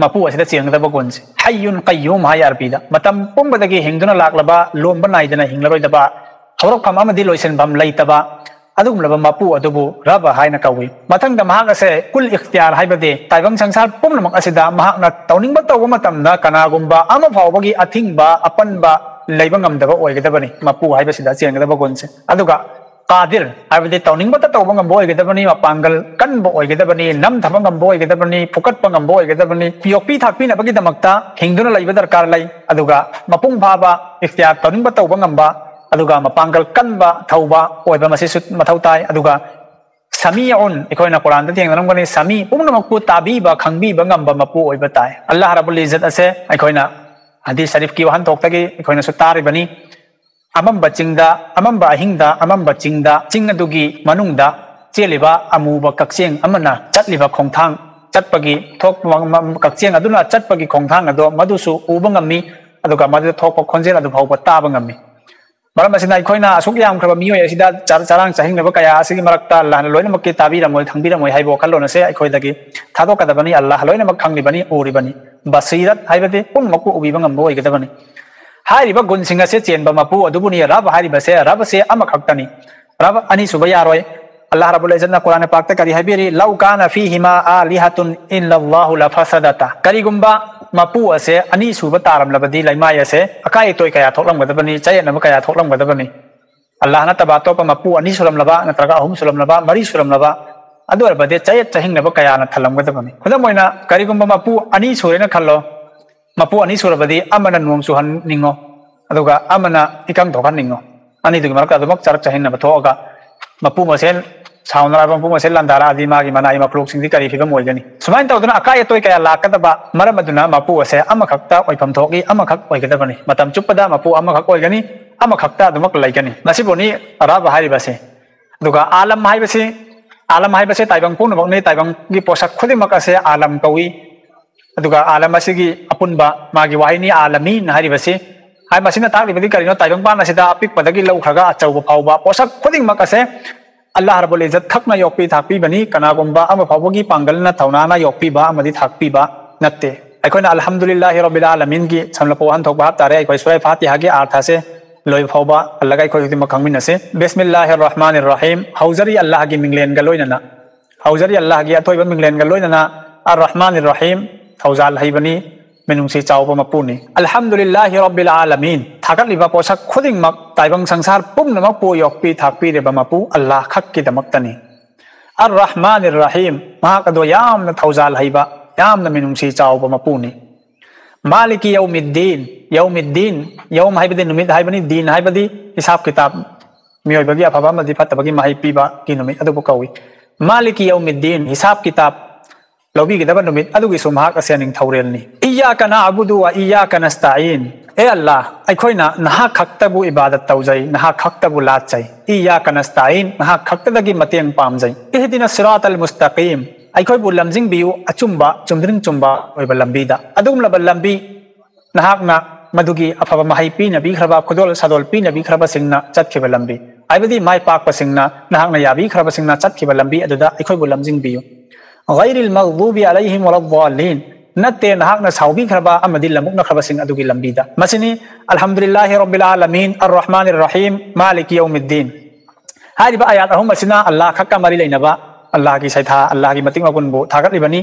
ꯃꯄꯨ ꯑꯁꯤꯗ ꯆꯦꯟꯒꯗꯕ ꯒꯨꯟꯁꯦ꯫ ꯍꯩꯌꯨꯟ ꯀꯩꯌꯨꯝ ꯍꯥꯏ ꯑꯔꯕꯤꯗ꯫ ꯃꯇꯝ ꯄꯨꯝꯕꯗꯒꯤ ꯍꯤꯡꯗꯨꯅ ꯂꯥꯛꯂꯕ, ꯂꯣꯝꯕ ꯅꯥꯏꯗꯅ ꯍꯤꯡꯂꯔꯣꯏꯗꯕ, ꯍꯧꯔꯛꯐꯝ ꯑꯃꯗꯤ ꯂꯣꯏꯁꯤꯟꯐꯝ ꯂꯩꯇꯕ, ꯑꯗꯨꯒꯨꯝꯂꯕ ꯃꯄꯨ ꯑꯗꯨꯕꯨ ꯔꯕ ꯍꯥꯏꯅ ꯀꯧꯏ꯫ ꯃꯊꯪꯗ ꯃꯍꯥꯛ ꯑꯁꯦ ꯀꯨꯜ ꯏꯈꯇꯤꯌꯥꯔ ꯍꯥꯏꯕꯗꯤ ꯇꯥꯏꯕꯪ ꯁꯪꯁꯥꯔ ꯄꯨꯝꯅꯃꯛ ꯑꯁꯤꯗ ꯃꯍꯥꯛꯅ ꯇꯧꯅꯤꯡꯕ ꯇꯧꯕ ꯃꯇꯝꯗ ꯀꯅꯥꯒꯨꯝꯕ ꯑꯃ ꯐꯥꯎꯕꯒꯤ ꯑꯊꯤꯡꯕ, ꯑꯄꯟꯕ ꯂꯩꯕ ꯉꯝꯗꯕ ꯑꯣꯏꯒꯗꯕꯅꯤ, ꯃꯄꯨ ꯍꯥꯏꯕꯁꯤꯗ ꯆꯦꯟꯒꯗꯕ ꯒꯨꯟꯁꯦ꯫ ꯑꯗꯨꯒ ꯀꯥꯗꯤꯔ ꯍꯥꯏꯕꯗꯤ ꯇꯧꯅꯤꯡꯕꯇ ꯇꯧꯕ ꯉꯝꯕ ꯑꯣꯏꯒꯗꯕꯅꯤ, ꯃꯄꯥꯡꯒꯜ ꯀꯟꯕ ꯑꯣꯏꯒꯗꯕꯅꯤ, ꯅꯝꯊꯕ ꯉꯝꯕ ꯑꯣꯏꯒꯗꯕꯅꯤ, ꯐꯨꯀꯠꯄ ꯉꯝꯕ ꯑꯣꯏꯒꯗꯕꯅꯤ, ꯌꯣꯛꯄꯤ ꯊꯥꯛꯄꯤꯅꯕꯒꯤꯗꯃꯛꯇ ꯍꯤꯡꯗꯨꯅ ꯂꯩꯕ ꯗꯔꯀꯥꯔ ꯂꯩ꯫ ꯑꯗꯨꯒ ꯃꯄꯨꯡ ꯐꯥꯕ ꯏꯈꯇꯤꯌꯥꯔ ꯇꯧꯅꯤꯡꯕ ꯇꯧꯕ ꯉꯝꯕ, ꯑꯗꯨꯒ ꯃꯄꯥꯡꯒꯜ ꯀꯟꯕ ꯊꯧꯕ ꯑꯣꯏꯕ ꯃꯁꯤꯁꯨ ꯃꯊꯧ ꯇꯥꯏ꯫ ꯑꯗꯨꯒ ꯁꯃꯤꯎꯟ, ꯑꯩꯈꯣꯏꯅ ꯀꯨꯔꯥꯟꯗ ꯊꯦꯡꯅꯔꯝꯒꯅꯤ, ꯁꯃꯤ, ꯄꯨꯝꯅꯃꯛꯄꯨ ꯇꯥꯕꯤꯕ, ꯈꯪꯕꯤꯕ ꯉꯝꯕ ꯃꯄꯨ ꯑꯣꯏꯕ ꯇꯥꯏ꯫ ꯑꯜꯂꯥꯍ ꯔꯕꯨꯜ ꯏꯖꯠ ꯑꯁꯦ ꯑꯩꯈꯣꯏꯅ ꯍꯗꯤꯁ ꯁꯔꯤꯐꯀꯤ ꯋꯥꯍꯟꯊꯣꯛꯇꯒꯤ ꯑꯩꯈꯣꯏꯅꯁꯨ ꯇꯥꯔꯤꯕꯅꯤ꯫ ꯑꯃꯝꯕ ꯆꯤꯡꯗ, ꯑꯃꯝꯕ ꯑꯍꯤꯡꯗ, ꯑꯃꯝꯕ ꯆꯤꯡꯗ, ꯆꯤꯡ ꯑꯗꯨꯒꯤ ꯃꯅꯨꯡꯗ ꯆꯦꯜꯂꯤꯕ ꯑꯃꯨꯕ ꯀꯛꯆꯦꯡ ꯑꯃꯅ ꯆꯠꯂꯤꯕ ꯈꯣꯡꯊꯥꯡ, ꯆꯠꯄꯒꯤ ꯊꯣꯛ-, ꯀꯛꯆꯦꯡ ꯑꯗꯨꯅ ꯆꯠꯄꯒꯤ ꯈꯣꯡꯊꯥꯡ ꯑꯗꯣ ꯃꯗꯨꯁꯨ ꯎꯕ ꯉꯝꯃꯤ, ꯑꯗꯨꯒ ꯃꯗꯨꯗ ꯊꯣꯛꯄ ꯈꯣꯟꯖꯦꯜ ꯑꯗꯨ ꯐꯥꯎꯕ ꯇꯥꯕ ꯉꯝꯃꯤ꯫ ꯃꯔꯝ ꯑꯁꯤꯅ ꯑꯩꯈꯣꯏꯅ ꯑꯁꯨꯛ ꯌꯥꯝꯈ꯭ꯔꯕ ꯃꯤꯑꯣꯏ ꯑꯁꯤꯗ ꯆꯔ-, ꯆꯔꯥꯡ ꯆꯥꯍꯤꯡꯅꯕ ꯀꯌꯥ ꯑꯁꯤꯒꯤ ꯃꯔꯛꯇ ꯑꯜꯂꯥꯍꯅ ꯂꯣꯏꯅꯃꯛꯀꯤ ꯇꯥꯕꯤꯔꯝꯃꯣꯏ, ꯈꯪꯕꯤꯔꯝꯃꯣꯏ ꯍꯥꯏꯕ ꯋꯥꯈꯜꯂꯣꯟ ꯑꯁꯦ ꯑꯩꯈꯣꯏꯗꯒꯤ ꯊꯥꯗꯣꯛꯀꯗꯕꯅꯤ꯫ ꯑꯜꯂꯥꯍ ꯂꯣꯏꯅꯃꯛ ꯈꯪꯂꯤꯕꯅꯤ, ꯎꯔꯤꯕꯅꯤ꯫ ꯕꯁꯤꯔꯠ ꯍꯥꯏꯕꯗꯤ ꯄꯨꯝꯅꯃꯛꯄꯨ ꯎꯕꯤꯕ ꯉꯝꯕ ꯑꯣꯏꯒꯗꯕꯅꯤ꯫ ꯍꯥꯏꯔꯤꯕ ꯒꯨꯟꯁꯤꯡ ꯑꯁꯦ ꯆꯦꯟꯕ ꯃꯄꯨ ꯑꯗꯨꯕꯨꯅꯤ꯫ ꯔꯕ ꯍꯥꯏꯔꯤꯕꯁꯦ, ꯔꯕꯁꯦ ꯑꯃꯈꯛꯇꯅꯤ꯫ ꯔꯕ ꯑꯅꯤ ꯁꯨꯕ ꯌꯥꯔꯣꯏ꯫ ꯑꯜꯂꯥꯍ ꯔꯕꯨꯜ ꯏꯖꯠꯅ ꯀꯨꯔꯥꯟ ꯄꯥꯛꯇ ꯀꯔꯤ ꯍꯥꯏꯕꯤꯔꯤ? "ꯂꯧ ꯀꯥꯅ ꯐꯤꯍꯤꯃꯥ ꯑꯥꯂꯤꯍꯥꯇꯨꯟ ꯏꯜꯂꯜꯂꯥꯍꯨ ꯂꯐꯁꯗꯇꯥ"꯫ ꯀꯔꯤꯒꯨꯝꯕ ꯃꯄꯨ ꯑꯁꯦ ꯑꯅꯤ ꯁꯨꯕ ꯇꯥꯔꯝꯂꯕꯗꯤ ꯂꯩꯃꯥꯏ ꯑꯁꯦ ꯑꯀꯥꯏ ꯑꯇꯣꯏ ꯀꯌꯥ ꯊꯣꯛꯂꯝꯒꯗꯕꯅꯤ, ꯆꯌꯦꯠꯅꯕ ꯀꯌꯥ ꯊꯣꯛꯂꯝꯒꯗꯕꯅꯤ꯫ ꯑꯜꯂꯥꯍ ꯅꯠꯇꯕ ꯑꯇꯣꯞꯄ ꯃꯄꯨ ꯑꯅꯤ ꯁꯨꯔꯝꯂꯕ ꯅꯠꯇ꯭ꯔꯒ ꯑꯍꯨꯝ ꯁꯨꯔꯝꯂꯕ, ꯃꯔꯤ ꯁꯨꯔꯝꯂꯕ, ꯑꯗꯨ ꯑꯣꯏꯔꯕꯗꯤ ꯆꯌꯦꯠ ꯆꯍꯤꯡꯅꯕ ꯀꯌꯥꯅ ꯊꯜꯂꯝꯒꯗꯕꯅꯤ꯫ ꯈꯨꯗꯝ ꯑꯣꯏꯅ, ꯀꯔꯤꯒꯨꯝꯕ ꯃꯄꯨ ꯑꯅꯤ ꯁꯨꯔꯦꯅ ꯈꯜꯂꯣ, ꯃꯄꯨ ꯑꯅꯤ ꯁꯨꯔꯕꯗꯤ ꯑꯃꯅ ꯅꯣꯡ ꯆꯨꯍꯟꯅꯤꯡꯉꯣ, ꯑꯗꯨꯒ ꯑꯃꯅ ꯏꯀꯪ ꯊꯣꯛꯍꯟꯅꯤꯡꯉꯣ꯫ ꯑꯅꯤꯗꯨꯒꯤ ꯃꯔꯛꯇ ꯑꯗꯨꯃꯛ ꯆꯔꯛ ꯆꯍꯤꯡꯅꯕ ꯊꯣꯛꯑꯒ ꯃꯄꯨ ꯃꯁꯦꯟ ꯁꯥꯎꯅꯔꯕ, ꯃꯄꯨ ꯃꯁꯦꯟ ꯂꯥꯟꯗꯥꯔꯛꯑꯗꯤ ꯃꯥꯒꯤ ꯃꯅꯥꯏ ꯃꯈꯂꯣꯛꯁꯤꯡꯗꯤ ꯀꯔꯤ ꯐꯤꯕꯝ ꯑꯣꯏꯒꯅꯤ? ꯁꯨꯃꯥꯏꯅ ꯇꯧꯗꯅ ꯑꯀꯥꯏ ꯑꯇꯣꯏ ꯀꯌꯥ ꯂꯥꯛꯀꯗꯕ ꯃꯔꯝ ꯑꯗꯨꯅ ꯃꯄꯨ ꯑꯁꯦ ꯑꯃꯈꯛꯇ ꯑꯣꯏꯐꯝ ꯊꯣꯛꯏ, ꯑꯃꯈꯛ ꯑꯣꯏꯒꯗꯕꯅꯤ꯫ ꯃꯇꯝ ꯆꯨꯞꯄꯗ ꯃꯄꯨ ꯑꯃꯈꯛ ꯑꯣꯏꯒꯅꯤ, ꯑꯃꯈꯛꯇ ꯑꯗꯨꯃꯛ ꯂꯩꯒꯅꯤ꯫ ꯃꯁꯤꯕꯨꯅꯤ ꯔꯕ ꯍꯥꯏꯔꯤꯕꯁꯦ꯫ ꯑꯗꯨꯒ ꯑꯥꯂꯝ ꯍꯥꯏꯕꯁꯤ, ꯑꯥꯂꯝ ꯍꯥꯏꯕꯁꯦ ꯇꯥꯏꯕꯪ ꯄꯨꯝꯅꯃꯛꯅꯤ, ꯇꯥꯏꯕꯪꯒꯤ ꯄꯣꯠꯁꯛ ꯈꯨꯗꯤꯡꯃꯛ ꯑꯁꯦ ꯑꯥꯂꯝ ꯀꯧꯏ꯫ ꯑꯗꯨꯒ ꯑꯥꯂꯝ ꯑꯁꯤꯒꯤ ꯑꯄꯨꯟꯕ ꯃꯥꯒꯤ ꯋꯥꯍꯩꯅꯤ ꯑꯥꯂꯃꯤꯟ ꯍꯥꯏꯔꯤꯕꯁꯤ꯫ ꯍꯥꯏ, ꯃꯁꯤꯅ ꯇꯥꯛꯂꯤꯕꯗꯤ ꯀꯔꯤꯅꯣ? ꯇꯥꯏꯕꯪꯄꯥꯟ ꯑꯁꯤꯗ ꯑꯄꯤꯛꯄꯗꯒꯤ ꯂꯧꯈ꯭ꯔꯒ ꯑꯆꯧꯕ ꯐꯥꯎꯕ ꯄꯣꯠꯁꯛ ꯈꯨꯗꯤꯡꯃꯛ ꯑꯁꯦ ꯑꯜꯂꯥꯍ ꯔꯕꯨꯜ ꯏꯖꯠ ꯈꯛꯅ ꯌꯣꯛꯄꯤ ꯊꯥꯛꯄꯤꯕꯅꯤ꯫ ꯀꯅꯥꯒꯨꯝꯕ ꯑꯃ ꯐꯥꯎꯕꯒꯤ ꯄꯥꯡꯒꯜꯅ, ꯊꯧꯅꯥꯅ ꯌꯣꯛꯄꯤꯕ ꯑꯃꯗꯤ ꯊꯥꯛꯄꯤꯕ ꯅꯠꯇꯦ꯫ ꯑꯩꯈꯣꯏꯅ ꯑꯜꯍꯝꯗꯨꯂꯤꯜꯂꯥꯍꯤ ꯔꯕꯤꯜ ꯑꯥꯂꯃꯤꯟꯒꯤ ꯁꯝꯂꯞꯄ ꯋꯥꯍꯟꯊꯣꯛ ꯚꯥꯞ ꯇꯥꯔꯦ꯫ ꯑꯩꯈꯣꯏ ꯁꯨꯔꯥ ꯐꯥꯇꯤꯍꯥꯒꯤ ꯑꯥꯔꯊꯁꯦ ꯂꯣꯏꯕ ꯐꯥꯎꯕ ꯍꯜꯂꯒ ꯑꯩꯈꯣꯏ ꯈꯨꯗꯤꯡꯃꯛ ꯈꯪꯃꯤꯟꯅꯁꯤ꯫ ꯕꯤꯁꯃꯤꯜꯂꯥꯍꯤꯔ ꯔꯍꯃꯥꯅꯤꯔ ꯔꯍꯤꯝ꯫ ꯍꯧꯖꯔꯤ ꯑꯜꯂꯥꯍꯒꯤ ꯃꯤꯡꯂꯦꯟꯒ ꯂꯣꯏꯅꯅ꯫ ꯍꯧꯖꯔꯤ ꯑꯜꯂꯥꯍꯒꯤ ꯑꯊꯣꯏꯕ ꯃꯤꯡꯂꯦꯟꯒ ꯂꯣꯏꯅꯅ꯫ ꯑꯔ ꯔꯍꯃꯥꯅꯤꯔ ꯔꯍꯤꯝ, ꯊꯧꯖꯥꯜ ꯍꯩꯕꯅꯤ, ꯃꯤꯅꯨꯡꯁꯤ ꯆꯥꯎꯕ ꯃꯄꯨꯅꯤ꯫ ꯑꯜꯍꯝꯗꯨꯂꯤꯜꯂꯥꯍꯤ ꯔꯕꯤꯜ ꯑꯥꯂꯃꯤꯟ꯫ ꯊꯥꯒꯠꯂꯤꯕ ꯄꯣꯠꯁꯛ ꯈꯨꯗꯤꯡꯃꯛ, ꯇꯥꯏꯕꯪ ꯁꯪꯁꯥꯔ ꯄꯨꯝꯅꯃꯛꯄꯨ ꯌꯣꯛꯄꯤ ꯊꯥꯛꯄꯤꯔꯤꯕ ꯃꯄꯨ ꯑꯜꯂꯥꯍ ꯈꯛꯀꯤꯗꯃꯛꯇꯅꯤ꯫ ꯑꯔ ꯔꯍꯃꯥꯅꯤꯔ ꯔꯍꯤꯝ, ꯃꯍꯥꯛ ꯑꯗꯣ ꯌꯥꯝꯅ ꯊꯧꯖꯥꯜ ꯍꯩꯕ, ꯌꯥꯝꯅ ꯃꯤꯅꯨꯡꯁꯤ ꯆꯥꯎꯕ ꯃꯄꯨꯅꯤ꯫ ꯃꯥꯂꯤꯀꯤ ꯌꯧꯃꯤꯗꯗꯤꯟ, ꯌꯧꯃꯤꯗꯗꯤꯟ, ꯌꯧꯝ ꯍꯥꯏꯕꯗꯤ ꯅꯨꯃꯤꯠ ꯍꯥꯏꯕꯅꯤ, ꯗꯤꯟ ꯍꯥꯏꯕꯗꯤ ꯍꯤꯁꯥꯕ ꯀꯤꯇꯥꯕ, ꯃꯤꯑꯣꯏꯕꯒꯤ ꯑꯐꯕ ꯑꯃꯗꯤ ꯐꯠꯇꯕꯒꯤ ꯃꯍꯩ ꯄꯤꯕꯒꯤ ꯅꯨꯃꯤꯠ ꯑꯗꯨꯕꯨ ꯀꯧꯏ꯫ ꯃꯥꯂꯤꯀꯤ ꯌꯧꯃꯤꯗꯤꯟ, ꯍꯤꯁꯥꯕ ꯀꯤꯇꯥꯕ ꯂꯧꯕꯤꯒꯗꯕ ꯅꯨꯃꯤꯠ ꯑꯗꯨꯒꯤꯁꯨ ꯃꯍꯥꯛ ꯑꯁꯦ ꯅꯤꯡꯊꯧꯔꯦꯜꯅꯤ꯫ ꯏꯌꯥꯀ ꯅꯥꯕꯨꯗꯨ ꯋꯥ ꯏꯌꯥꯀ ꯅꯁꯇꯥꯏꯟ꯫ ꯑꯦ ꯑꯜꯂꯥꯍ, ꯑꯩꯈꯣꯏꯅ ꯅꯍꯥꯛ ꯈꯛꯇꯕꯨ ꯏꯕꯥꯗꯠ ꯇꯧꯖꯩ, ꯅꯍꯥꯛ ꯈꯛꯇꯕꯨ ꯂꯥꯠꯆꯩ꯫ ꯏꯌꯥꯀ ꯅꯁꯇꯥꯏꯟ, ꯅꯍꯥꯛ ꯈꯛꯇꯗꯒꯤ ꯃꯇꯦꯡ ꯄꯥꯝꯖꯩ꯫ ꯏꯍꯗꯤꯅ ꯁꯤꯔꯥꯇꯜ ꯃꯨꯁꯇꯥꯀꯤꯝ, ꯑꯩꯈꯣꯏꯕꯨ ꯂꯝꯖꯤꯡꯕꯤꯌꯨ ꯑꯆꯨꯝꯕ, ꯆꯨꯝꯗ꯭ꯔꯤꯡ ꯆꯨꯝꯕ ꯑꯣꯏꯕ ꯂꯝꯕꯤꯗ꯫ ꯑꯗꯨꯒꯨꯝꯂꯕ ꯂꯝꯕꯤ ꯅꯍꯥꯛꯅ ꯃꯗꯨꯒꯤ ꯑꯐꯕ ꯃꯍꯩ ꯄꯤꯅꯕꯤꯈ꯭ꯔꯕ, ꯈꯨꯗꯣꯜ ꯁꯥꯗꯣꯜ ꯄꯤꯅꯕꯤꯈ꯭ꯔꯕꯁꯤꯡꯅ ꯆꯠꯈꯤꯕ ꯂꯝꯕꯤ, ꯍꯥꯏꯕꯗꯤ ꯃꯥꯏ ꯄꯥꯛꯄꯁꯤꯡꯅ, ꯅꯍꯥꯛꯅ ꯌꯥꯕꯤꯈ꯭ꯔꯕꯁꯤꯡꯅ ꯆꯠꯈꯤꯕ ꯂꯝꯕꯤ ꯑꯗꯨꯗ ꯑꯩꯈꯣꯏꯕꯨ ꯂꯝꯖꯤꯡꯕꯤꯌꯨ꯫ ꯒꯩꯔꯤꯜ ꯃꯒꯗꯨꯕꯤ ꯑꯂꯩꯍꯤꯝ ꯋꯂꯗꯗꯥꯂꯤꯟ, ꯅꯠꯇꯦ ꯅꯍꯥꯛꯅ ꯁꯥꯎꯕꯤꯈ꯭ꯔꯕ ꯑꯃꯗꯤ ꯂꯃꯨꯛꯅꯈ꯭ꯔꯕꯁꯤꯡ ꯑꯗꯨꯒꯤ ꯂꯝꯕꯤꯗ꯫ ꯃꯁꯤꯅꯤ ꯑꯜꯍꯝꯗꯨꯂꯤꯜꯂꯥꯍꯤ ꯔꯕꯤꯜ ꯑꯥꯂꯃꯤꯟ, ꯑꯔ ꯔꯍꯃꯥꯅꯤꯔ ꯔꯍꯤꯝ, ꯃꯥꯂꯤꯀꯤ ꯌꯧꯃꯤꯗꯗꯤꯟ꯫ ꯍꯥꯏꯔꯤꯕ ꯑꯌꯥꯠ ꯑꯍꯨꯝ ꯑꯁꯤꯅ ꯑꯜꯂꯥꯍ ꯈꯛꯀ ꯃꯔꯤ ꯂꯩꯅꯕ, ꯑꯜꯂꯥꯍꯒꯤ ꯁꯩꯊꯥ, ꯑꯜꯂꯥꯍꯒꯤ ꯃꯇꯤꯛ ꯃꯒꯨꯟꯕꯨ ꯊꯥꯒꯠꯂꯤꯕꯅꯤ꯫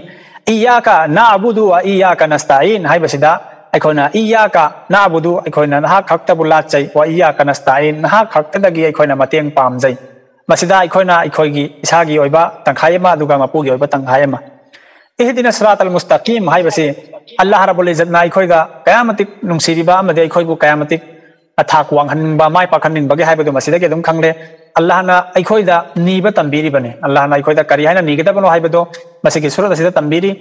ꯏꯌꯥꯀ ꯅꯥꯕꯨꯗꯨ ꯋꯥ ꯏꯌꯥꯀ ꯅꯁꯇꯥꯏꯟ ꯍꯥꯏꯕꯁꯤꯗ ꯑꯩꯈꯣꯏꯅ ꯏꯌꯥꯀ ꯅꯥꯕꯨꯗꯨ, ꯑꯩꯈꯣꯏꯅ ꯅꯍꯥꯛ ꯈꯛꯇꯕꯨ ꯂꯥꯠꯆꯩ, ꯋꯥ ꯏꯌꯥꯀ ꯅꯁꯇꯥꯏꯟ, ꯅꯍꯥꯛ ꯈꯛꯇꯗꯒꯤ ꯑꯩꯈꯣꯏꯅ ꯃꯇꯦꯡ ꯄꯥꯝꯖꯩ꯫ ꯃꯁꯤꯗ ꯑꯩꯈꯣꯏꯅ ꯑꯩꯈꯣꯏꯒꯤ ꯏꯁꯥꯒꯤ ꯑꯣꯏꯕ ꯇꯪꯈꯥꯏ ꯑꯃ, ꯑꯗꯨꯒ ꯃꯄꯨꯒꯤ ꯑꯣꯏꯕ ꯇꯪꯈꯥꯏ ꯑꯃ꯫ ꯏꯍꯗꯤꯅ ꯁꯤꯔꯥꯇꯜ ꯃꯨꯁꯇꯥꯀꯤꯝ ꯍꯥꯏꯕꯁꯤ ꯑꯜꯂꯥꯍ ꯔꯕꯨꯜ ꯏꯖꯠꯅ ꯑꯩꯈꯣꯏꯒ ꯀꯌꯥꯃꯇꯤꯛ ꯅꯨꯡꯁꯤꯕꯤꯕ ꯑꯃꯗꯤ ꯑꯩꯈꯣꯏꯕꯨ ꯀꯌꯥꯃꯇꯤꯛ ꯊꯥꯛ ꯋꯥꯡꯍꯟꯅꯤꯡꯕ, ꯃꯥꯏ ꯄꯥꯛꯍꯟꯅꯤꯡꯕꯒꯦ ꯍꯥꯏꯕꯗꯨ ꯃꯁꯤꯗꯒꯤ ꯑꯗꯨꯝ ꯈꯪꯂꯦ꯫ ꯑꯜꯂꯥꯍꯅ ꯑꯩꯈꯣꯏꯗ ꯅꯤꯕ ꯇꯝꯕꯤꯔꯤꯕꯅꯤ꯫ ꯑꯜꯂꯥꯍꯅ ꯑꯩꯈꯣꯏꯗ ꯀꯔꯤ ꯍꯥꯏꯅ ꯅꯤꯒꯗꯕꯅꯣ ꯍꯥꯏꯕꯗꯨ ꯃꯁꯤꯒꯤ ꯁꯨꯔꯠ ꯑꯁꯤꯗ ꯇꯝꯕꯤꯔꯤ꯫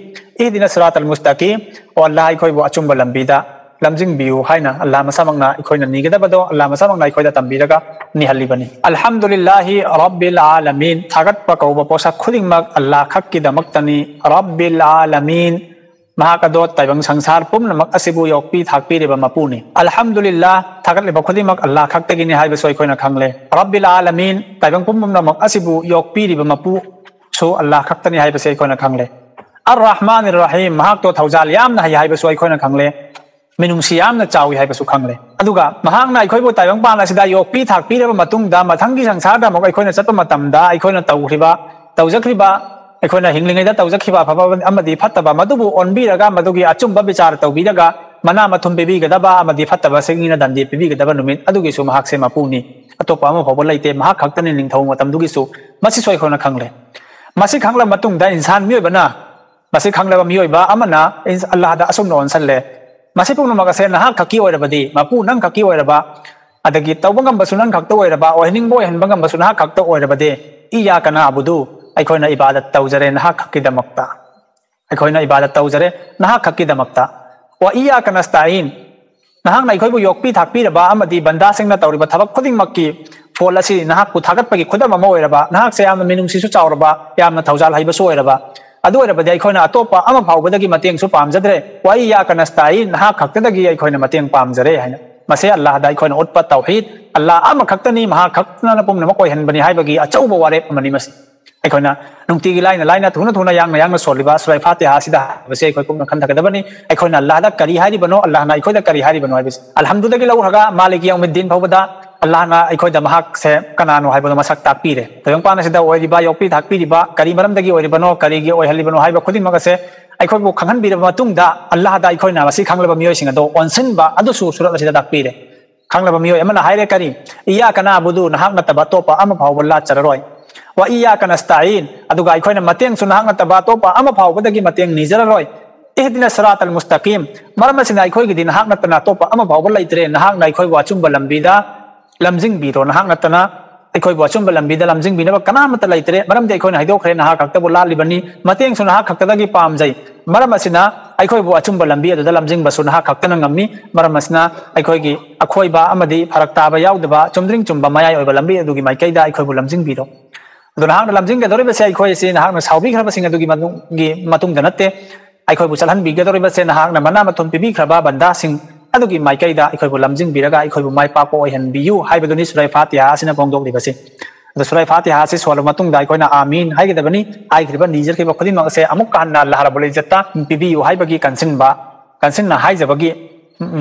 ꯏꯍꯗꯤꯅ ꯁꯤꯔꯥꯇꯜ ꯃꯨꯁꯇꯥꯀꯤꯝ, ꯑꯣ ꯑꯜꯂꯥꯍ, ꯑꯩꯈꯣꯏꯕꯨ ꯑꯆꯨꯝꯕ ꯂꯝꯕꯤꯗ ꯂꯝꯖꯤꯡꯕꯤꯌꯨ ꯍꯥꯏꯅ ꯑꯜꯂꯥꯍ ꯃꯁꯥꯃꯛꯅ ꯑꯩꯈꯣꯏꯅ ꯅꯤꯒꯗꯕꯗꯣ ꯑꯜꯂꯥꯍ ꯃꯁꯥꯃꯛꯅ ꯑꯩꯈꯣꯏꯗ ꯇꯝꯕꯤꯔꯒ ꯅꯤꯍꯜꯂꯤꯕꯅꯤ꯫ ꯑꯜꯍꯝꯗꯨꯂꯤꯜꯂꯥꯍꯤ ꯔꯕꯤꯜ ꯑꯥꯂꯃꯤꯟ, ꯊꯥꯒꯠꯄ ꯀꯧꯕ ꯄꯣꯠꯁꯛ ꯈꯨꯗꯤꯡꯃꯛ ꯑꯜꯂꯥꯍ ꯈꯛꯀꯤꯗꯃꯛꯇꯅꯤ꯫ ꯔꯕꯤꯜ ꯑꯥꯂꯃꯤꯟ, ꯃꯍꯥꯛ ꯑꯗꯣ ꯇꯥꯏꯕꯪ ꯁꯪꯁꯥꯔ ꯄꯨꯝꯅꯃꯛ ꯑꯁꯤꯕꯨ ꯌꯣꯛꯄꯤ ꯊꯥꯛꯄꯤꯔꯤꯕ ꯃꯄꯨꯅꯤ꯫ ꯑꯜꯍꯝꯗꯨꯂꯤꯜꯂꯥꯍ, ꯊꯥꯒꯠꯂꯤꯕ ꯈꯨꯗꯤꯡꯃꯛ ꯑꯜꯂꯥꯍ ꯈꯛꯇꯒꯤꯅꯤ ꯍꯥꯏꯕꯁꯨ ꯑꯩꯈꯣꯏꯅ ꯈꯪꯂꯦ꯫ ꯔꯕꯤꯜ ꯑꯥꯂꯃꯤꯟ, ꯇꯥꯏꯕꯪ ꯄꯨꯝꯅꯃꯛ ꯑꯁꯤꯕꯨ ꯌꯣꯛꯄꯤꯔꯤꯕ ꯃꯄꯨꯁꯨ ꯑꯜꯂꯥꯍ ꯈꯛꯇꯅꯤ ꯍꯥꯏꯕꯁꯤ ꯑꯩꯈꯣꯏꯅ ꯈꯪꯂꯦ꯫ ꯑꯔ ꯔꯍꯃꯥꯅꯤꯔ ꯔꯍꯤꯝ, ꯃꯍꯥꯛꯇꯣ ꯊꯧꯖꯥꯜ ꯌꯥꯝꯅ ꯍꯩ ꯍꯥꯏꯕꯁꯨ ꯑꯩꯈꯣꯏꯅ ꯈꯪꯂꯦ꯫ ꯃꯤꯅꯨꯡꯁꯤ ꯌꯥꯝꯅ ꯆꯥꯎꯏ ꯍꯥꯏꯕꯁꯨ ꯈꯪꯂꯦ꯫ ꯑꯗꯨꯒ ꯃꯍꯥꯛꯅ ꯑꯩꯈꯣꯏꯕꯨ ꯇꯥꯏꯕꯪꯄꯥꯟ ꯑꯁꯤꯗ ꯌꯣꯛꯄꯤ ꯊꯥꯛꯄꯤꯔꯕ ꯃꯇꯨꯡꯗ, ꯃꯊꯪꯒꯤ ꯁꯪꯁꯥꯔꯗ ꯑꯃꯨꯛ ꯑꯩꯈꯣꯏꯅ ꯆꯠꯄ ꯃꯇꯝꯗ ꯑꯩꯈꯣꯏꯅ ꯇꯧꯈ꯭ꯔꯤꯕ, ꯇꯧꯖꯈ꯭ꯔꯤꯕ, ꯑꯩꯈꯣꯏꯅ ꯍꯤꯡꯂꯤꯉꯩꯗ ꯇꯧꯖꯈꯤꯕ ꯑꯐꯕ ꯑꯃꯗꯤ ꯐꯠꯇꯕ, ꯃꯗꯨꯕꯨ ꯑꯣꯟꯕꯤꯔꯒ ꯃꯗꯨꯒꯤ ꯑꯆꯨꯝꯕ ꯕꯤꯆꯥꯔ ꯇꯧꯕꯤꯔꯒ ꯃꯅꯥ ꯃꯊꯨꯝ ꯄꯤꯕꯤꯒꯗꯕ ꯑꯃꯗꯤ ꯐꯠꯇꯕꯁꯤꯡꯅ ꯗꯟꯗꯤ ꯄꯤꯕꯤꯒꯗꯕ ꯅꯨꯃꯤꯠ ꯑꯗꯨꯒꯤꯁꯨ ꯃꯍꯥꯛꯁꯦ ꯃꯄꯨꯅꯤ꯫ ꯑꯇꯣꯞꯄ ꯑꯃ ꯐꯥꯎꯕ ꯂꯩꯇꯦ, ꯃꯍꯥꯛ ꯈꯛꯇꯅꯤ ꯅꯤꯡꯊꯧ ꯃꯇꯝꯗꯨꯒꯤꯁꯨ꯫ ꯃꯁꯤꯁꯨ ꯑꯩꯈꯣꯏꯅ ꯈꯪꯂꯦ꯫ ꯃꯁꯤ ꯈꯪꯂꯕ ꯃꯇꯨꯡꯗ ꯏꯟꯁꯥꯟ ꯃꯤꯑꯣꯏꯕꯅ, ꯃꯁꯤ ꯈꯪꯂꯕ ꯃꯤꯑꯣꯏꯕ ꯑꯃꯅ ꯏꯟꯁ-, ꯑꯜꯂꯥꯍꯗ ꯑꯁꯨꯝꯅ ꯑꯣꯟꯁꯜꯂꯦ, ꯃꯁꯤ ꯄꯨꯝꯅꯃꯛ ꯑꯁꯦ ꯅꯍꯥꯛ ꯈꯛꯀꯤ ꯑꯣꯏꯔꯕꯗꯤ, ꯃꯄꯨ ꯅꯪ ꯈꯛꯀꯤ ꯑꯣꯏꯔꯕ, ꯑꯗꯒꯤ ꯇꯧꯕ ꯉꯝꯕꯁꯨ ꯅꯪ ꯈꯛꯇ ꯑꯣꯏꯔꯕ, ꯑꯣꯏꯍꯟꯅꯤꯡꯕ ꯑꯣꯏꯍꯟꯕ ꯉꯝꯕꯁꯨ ꯅꯍꯥꯛ ꯈꯛꯇ ꯑꯣꯏꯔꯕꯗꯤ, ꯏꯌꯥꯀ ꯅꯥꯕꯨꯗꯨ, ꯑꯩꯈꯣꯏꯅ ꯏꯕꯥꯗꯠ ꯇꯧꯖꯔꯦ ꯅꯍꯥꯛ ꯈꯛꯀꯤꯗꯃꯛꯇ꯫ ꯑꯩꯈꯣꯏꯅ ꯏꯕꯥꯗꯠ ꯇꯧꯖꯔꯦ ꯅꯍꯥꯛ ꯈꯛꯀꯤꯗꯃꯛꯇ꯫ ꯋꯥ ꯏꯌꯥꯀ ꯅꯁꯇꯥꯏꯟ, ꯅꯍꯥꯛꯅ ꯑꯩꯈꯣꯏꯕꯨ ꯌꯣꯛꯄꯤ ꯊꯥꯛꯄꯤꯔꯕ ꯑꯃꯗꯤ ꯕꯟꯗꯥꯁꯤꯡꯅ ꯇꯧꯔꯤꯕ ꯊꯕꯛ ꯈꯨꯗꯤꯡꯃꯛꯀꯤ ꯐꯣꯜ ꯑꯁꯤ ꯅꯍꯥꯛꯄꯨ ꯊꯥꯒꯠꯄꯒꯤ ꯈꯨꯗꯝ ꯑꯃ ꯑꯣꯏꯔꯕ, ꯅꯍꯥꯛꯁꯦ ꯌꯥꯝꯅ ꯃꯤꯅꯨꯡꯁꯤꯁꯨ ꯆꯥꯎꯔꯕ, ꯌꯥꯝꯅ ꯊꯧꯖꯥꯜ ꯍꯩꯕꯁꯨ ꯑꯣꯏꯔꯕ, ꯑꯗꯨ ꯑꯣꯏꯔꯕꯗꯤ ꯑꯩꯈꯣꯏꯅ ꯑꯇꯣꯞꯄ ꯑꯃ ꯐꯥꯎꯕꯗꯒꯤ ꯃꯇꯦꯡꯁꯨ ꯄꯥꯝꯖꯗ꯭ꯔꯦ꯫ ꯋꯥ ꯏꯌꯥꯀ ꯅꯁꯇꯥꯏꯟ, ꯅꯍꯥꯛ ꯈꯛꯇꯗꯒꯤ ꯑꯩꯈꯣꯏꯅ ꯃꯇꯦꯡ ꯄꯥꯝꯖꯔꯦ ꯍꯥꯏꯅ꯫ ꯃꯁꯤ ꯑꯜꯂꯥꯍꯗ ꯑꯩꯈꯣꯏꯅ ꯎꯠꯄ ꯇꯧꯍꯤꯗ, ꯑꯜꯂꯥꯍ ꯑꯃꯈꯛꯇꯅꯤ, ꯃꯍꯥꯛ ꯈꯛꯇꯅ ꯄꯨꯝꯅꯃꯛ ꯑꯣꯏꯍꯟꯕꯅꯤ ꯍꯥꯏꯕꯒꯤ ꯑꯆꯧꯕ ꯋꯥꯔꯦꯞ ꯑꯃꯅꯤ ꯃꯁꯤ꯫ ꯑꯩꯈꯣꯏꯅ ꯅꯨꯡꯇꯤꯒꯤ ꯂꯥꯏꯅ ꯂꯥꯏꯅ, ꯊꯨꯅ ꯊꯨꯅ, ꯌꯥꯡꯅ ꯌꯥꯡꯅ ꯁꯣꯜꯂꯤꯕ ꯁꯨꯔꯥꯏ ꯐꯥꯇꯤꯍꯥ ꯑꯁꯤꯗ ꯍꯥꯏꯕꯁꯦ ꯑꯩꯈꯣꯏ ꯄꯨꯝꯅ ꯈꯟꯊꯒꯗꯕꯅꯤ꯫ ꯑꯩꯈꯣꯏꯅ ꯑꯜꯂꯥꯍꯗ ꯀꯔꯤ ꯍꯥꯏꯔꯤꯕꯅꯣ, ꯑꯜꯂꯥꯍꯅ ꯑꯩꯈꯣꯏꯗ ꯀꯔꯤ ꯍꯥꯏꯔꯤꯕꯅꯣ ꯍꯥꯏꯕꯁꯦ꯫ ꯑꯜꯍꯝꯗꯨꯗꯒꯤ ꯂꯧꯔꯒ ꯃꯥꯂꯤꯀꯤ ꯌꯧꯃꯤꯗꯤꯟ ꯐꯥꯎꯕꯗ ꯑꯜꯂꯥꯍꯅ ꯑꯩꯈꯣꯏꯗ ꯃꯍꯥꯛꯁꯦ ꯀꯅꯥꯅꯣ ꯍꯥꯏꯕꯗꯣ ꯃꯁꯛ ꯇꯥꯛꯄꯤꯔꯦ꯫ ꯇꯥꯏꯕꯪꯄꯥꯟ ꯑꯁꯤꯗ ꯑꯣꯏꯔꯤꯕ, ꯌꯣꯛꯄꯤ ꯊꯥꯛꯄꯤꯔꯤꯕ, ꯀꯔꯤ ꯃꯔꯝꯗꯒꯤ ꯑꯣꯏꯔꯤꯕꯅꯣ, ꯀꯔꯤꯒꯤ ꯑꯣꯏꯍꯜꯂꯤꯕꯅꯣ ꯍꯥꯏꯕ ꯈꯨꯗꯤꯡꯃꯛ ꯑꯁꯦ ꯑꯩꯈꯣꯏꯕꯨ ꯈꯪꯍꯟꯕꯤꯔꯕ ꯃꯇꯨꯡꯗ, ꯑꯜꯂꯥꯍꯗ ꯑꯩꯈꯣꯏꯅ ꯃꯁꯤ ꯈꯪꯂꯕ ꯃꯤꯑꯣꯏꯁꯤꯡ ꯑꯗꯣ ꯑꯣꯟꯁꯤꯟꯕ ꯑꯗꯨꯁꯨ ꯁꯨꯔꯠ ꯑꯁꯤꯗ ꯇꯥꯛꯄꯤꯔꯦ꯫ ꯈꯪꯂꯕ ꯃꯤꯑꯣꯏ ꯑꯃꯅ ꯍꯥꯏꯔꯦ ꯀꯔꯤ? "ꯏꯌꯥꯀ ꯅꯥꯕꯨꯗꯨ", ꯅꯍꯥꯛ ꯅꯠꯇꯕ ꯑꯇꯣꯞꯄ ꯑꯃ ꯐꯥꯎꯕ ꯂꯥꯠꯆꯔꯔꯣꯏ꯫ "ꯋꯥ ꯏꯌꯥꯀ ꯅꯁꯇꯥꯏꯟ", ꯑꯗꯨꯒ ꯑꯩꯈꯣꯏꯅ ꯃꯇꯦꯡꯁꯨ ꯅꯍꯥꯛ ꯅꯠꯇꯕ ꯑꯇꯣꯞꯄ ꯑꯃ ꯐꯥꯎꯕꯗꯒꯤ ꯃꯇꯦꯡ ꯅꯤꯖꯔꯔꯣꯏ꯫ "ꯏꯍꯗꯤꯅ ꯁꯤꯔꯥꯇꯜ ꯃꯨꯁꯇꯀꯤꯝ", ꯃꯔꯝ ꯑꯁꯤꯅ ꯑꯩꯈꯣꯏꯒꯤꯗꯤ ꯅꯍꯥꯛ ꯅꯠꯇꯅ ꯑꯇꯣꯞꯄ ꯑꯃ ꯐꯥꯎꯕ ꯂꯩꯇ꯭ꯔꯦ, ꯅꯍꯥꯛꯅ ꯑꯩꯈꯣꯏꯕꯨ ꯑꯆꯨꯝꯕ ꯂꯝꯕꯤꯗ ꯂꯝꯖꯤꯡꯕꯤꯔꯣ, ꯅꯍꯥꯛ ꯅꯠꯇꯅ ꯑꯩꯈꯣꯏꯕꯨ ꯑꯆꯨꯝꯕ ꯂꯝꯕꯤꯗ ꯂꯝꯖꯤꯡꯕꯤꯅꯕ ꯀꯅꯥꯃꯠꯇ ꯂꯩꯇ꯭ꯔꯦ, ꯃꯔꯝꯗꯤ ꯑꯩꯈꯣꯏꯅ ꯍꯥꯏꯗꯣꯛꯈ꯭ꯔꯦ, ꯅꯍꯥꯛ ꯈꯛꯇꯕꯨ ꯂꯥꯠꯂꯤꯕꯅꯤ, ꯃꯇꯦꯡꯁꯨ ꯅꯍꯥꯛ ꯈꯛꯇꯗꯒꯤ ꯄꯥꯝꯖꯩ꯫ ꯃꯔꯝ ꯑꯁꯤꯅ ꯑꯩꯈꯣꯏꯕꯨ ꯑꯆꯨꯝꯕ ꯂꯝꯕꯤ ꯑꯗꯨꯗ ꯂꯝꯖꯤꯡꯕꯁꯨ ꯅꯍꯥꯛ ꯈꯛꯇꯅ ꯉꯝꯃꯤ꯫ ꯃꯔꯝ ꯑꯁꯤꯅ ꯑꯩꯈꯣꯏꯒꯤ ꯑꯈꯣꯏꯕ ꯑꯃꯗꯤ ꯐꯔꯛ ꯇꯥꯕ ꯌꯥꯎꯗꯕ, ꯆꯨꯝꯗ꯭ꯔꯤꯡ ꯆꯨꯝꯕ ꯃꯌꯥꯏ ꯑꯣꯏꯕ ꯂꯝꯕꯤ ꯑꯗꯨꯒꯤ ꯃꯥꯏꯀꯩꯗ ꯑꯩꯈꯣꯏꯕꯨ ꯂꯝꯖꯤꯡꯕꯤꯔꯣ꯫ ꯑꯗꯣ ꯅꯍꯥꯛꯅ ꯂꯝꯖꯤꯡꯒꯗꯧꯔꯤꯕꯁꯦ ꯑꯩꯈꯣꯏ ꯑꯁꯤ ꯅꯍꯥꯛꯅ ꯁꯥꯎꯕꯤꯈ꯭ꯔꯕꯁꯤꯡ ꯑꯗꯨꯒꯤ ꯃꯇꯨꯡ-, ꯒꯤ ꯃꯇꯨꯡꯗ ꯅꯠꯇꯦ꯫ ꯑꯩꯈꯣꯏꯕꯨ ꯆꯠꯍꯟꯕꯤꯒꯗꯧꯔꯤꯕꯁꯦ ꯅꯍꯥꯛꯅ ꯃꯅꯥ ꯃꯊꯨꯝ ꯄꯤꯕꯤꯈ꯭ꯔꯕ ꯕꯟꯗꯥꯁꯤꯡ ꯑꯗꯨꯒꯤ ꯃꯥꯏꯀꯩꯗ ꯑꯩꯈꯣꯏꯕꯨ ꯂꯝꯖꯤꯡꯕꯤꯔꯒ ꯑꯩꯈꯣꯏꯕꯨ ꯃꯥꯏ ꯄꯥꯛꯄ ꯑꯣꯏꯍꯟꯕꯤꯌꯨ ꯍꯥꯏꯕꯗꯨꯅꯤ ꯁꯨꯔꯥꯏ ꯐꯥꯇꯤꯍꯥ ꯑꯁꯤꯅ ꯐꯣꯡꯗꯣꯛꯂꯤꯕꯁꯤ꯫ ꯑꯗꯣ ꯁꯨꯔꯥꯏ ꯐꯥꯇꯤꯍꯥ ꯑꯁꯤ ꯁꯣꯜꯂꯕ ꯃꯇꯨꯡꯗ ꯑꯩꯈꯣꯏꯅ "ꯑꯥꯃꯤꯟ" ꯍꯥꯏꯒꯗꯕꯅꯤ꯫ ꯍꯥꯏꯈ꯭ꯔꯤꯕ ꯅꯤꯖꯈ꯭ꯔꯤꯕ ꯈꯨꯗꯤꯡꯃꯛ ꯑꯁꯦ ꯑꯃꯨꯛꯀ ꯍꯟꯅ ꯑꯜꯂꯥꯍ ꯔꯕꯨꯜ ꯏꯖꯠꯇ ꯄꯤꯕꯤꯌꯨ ꯍꯥꯏꯕꯒꯤ ꯀꯟꯁꯤꯟꯕ, ꯀꯟꯁꯤꯟꯅ ꯍꯥꯏꯖꯕꯒꯤ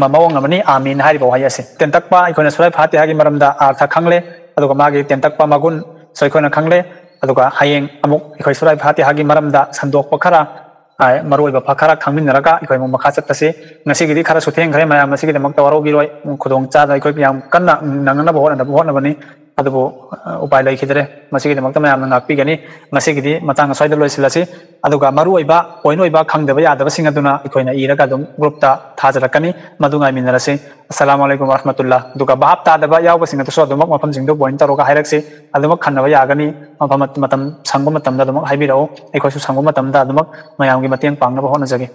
ꯃ-, ꯃꯑꯣꯡ ꯑꯃꯅꯤ "ꯑꯥꯃꯤꯟ" ꯍꯥꯏꯔꯤꯕ ꯋꯥꯍꯩ ꯑꯁꯤ꯫ ꯇꯦꯟꯇꯛꯄ ꯑꯩꯈꯣꯏꯅ ꯁꯨꯔꯥꯏ ꯐꯥꯇꯤꯍꯥꯒꯤ ꯃꯔꯝꯗ ꯑꯔꯊ ꯈꯪꯂꯦ, ꯑꯗꯨꯒ ꯃꯥꯒꯤ ꯇꯦꯟꯇꯛꯄ ꯃꯒꯨꯟꯁꯨ ꯑꯩꯈꯣꯏꯅ ꯈꯪꯂꯦ꯫ ꯑꯗꯨꯒ ꯍꯌꯦꯡ ꯑꯃꯨꯛ ꯑꯩꯈꯣꯏ ꯁꯨꯔꯥꯏ ꯐꯥꯇꯤꯍꯥꯒꯤ ꯃꯔꯝꯗ ꯁꯟꯗꯣꯛꯄ ꯈꯔ, ꯑ, ꯃꯔꯨꯑꯣꯏꯕ ꯐ-, ꯈꯔ ꯈꯪꯃꯤꯟꯅꯔꯒ ꯑꯩꯈꯣꯏ ꯑꯃꯨꯛ ꯃꯈꯥ ꯆꯠꯄꯁꯤ꯫ ꯉꯁꯤꯒꯤꯗꯤ ꯈꯔꯁꯨ ꯊꯦꯡꯈ꯭ꯔꯦ, ꯃꯌꯥꯝ ꯉꯁꯤꯒꯤꯗꯃꯛꯇ ꯋꯥꯔꯧꯕꯤꯔꯣꯏ꯫ ꯈꯨꯗꯣꯡ ꯆꯥꯗꯅ ꯑꯩꯈꯣꯏ ꯌꯥꯝ ꯀꯟꯅ ꯅꯪꯅꯅꯕ ꯍꯣꯠꯅꯅꯕ ꯍꯣꯠꯅꯕꯅꯤ꯫ ꯑꯗꯨꯕꯨ, ꯑ, ꯎꯄꯥꯏ ꯂꯩꯈꯤꯗ꯭ꯔꯦ꯫ ꯃꯁꯤꯒꯤꯗꯃꯛꯇ ꯃꯌꯥꯝꯅ ꯉꯥꯛꯄꯤꯒꯅꯤ꯫ ꯉꯁꯤꯒꯤꯗꯤ ꯃꯇꯥꯡ ꯑꯁ꯭ꯋꯥꯏꯗ ꯂꯣꯏꯁꯤꯜꯂꯁꯤ꯫ ꯑꯗꯨꯒ ꯃꯔꯨꯑꯣꯏꯕ, point ꯑꯣꯏꯕ ꯈꯪꯗꯕ ꯌꯥꯗꯕꯁꯤꯡ ꯑꯗꯨꯅ ꯑꯩꯈꯣꯏꯅ ꯏꯔꯒ ꯑꯗꯨꯝ group ꯇ ꯊꯥꯖꯔꯛꯀꯅꯤ꯫ ꯃꯗꯨ ꯉꯥꯏꯃꯤꯟꯅꯔꯁꯤ꯫ ꯑꯁꯂꯥꯃꯨ ꯑꯂꯩꯀꯨꯝ ꯋꯔꯍꯃꯇꯨꯜꯂꯥ꯫ ꯑꯗꯨꯒ ꯚꯥꯞ ꯇꯥꯗꯕ ꯌꯥꯎꯕꯁꯤꯡ ꯑꯗꯨꯁꯨ ꯑꯗꯨꯃꯛ ꯃꯐꯝꯁꯤꯡꯗꯨ point ꯇꯧꯔꯒ ꯍꯥꯏꯔꯛꯁꯤ꯫ ꯑꯗꯨꯃꯛ ꯈꯟꯅꯕ ꯌꯥꯒꯅꯤ꯫ ꯃꯐꯝ, ꯃꯇꯝ ꯁꯪꯕ ꯃꯇꯝꯗ ꯑꯗꯨꯃꯛ ꯍꯥꯏꯕꯤꯔꯛꯎ꯫ ꯑꯩꯈꯣꯏꯁꯨ ꯁꯪꯕ ꯃꯇꯝꯗ ꯑꯗꯨꯃꯛ ꯃꯌꯥꯝꯒꯤ ꯃꯇꯦꯡ ꯄꯥꯡꯅꯕ ꯍꯣꯠꯅꯖꯒꯦ꯫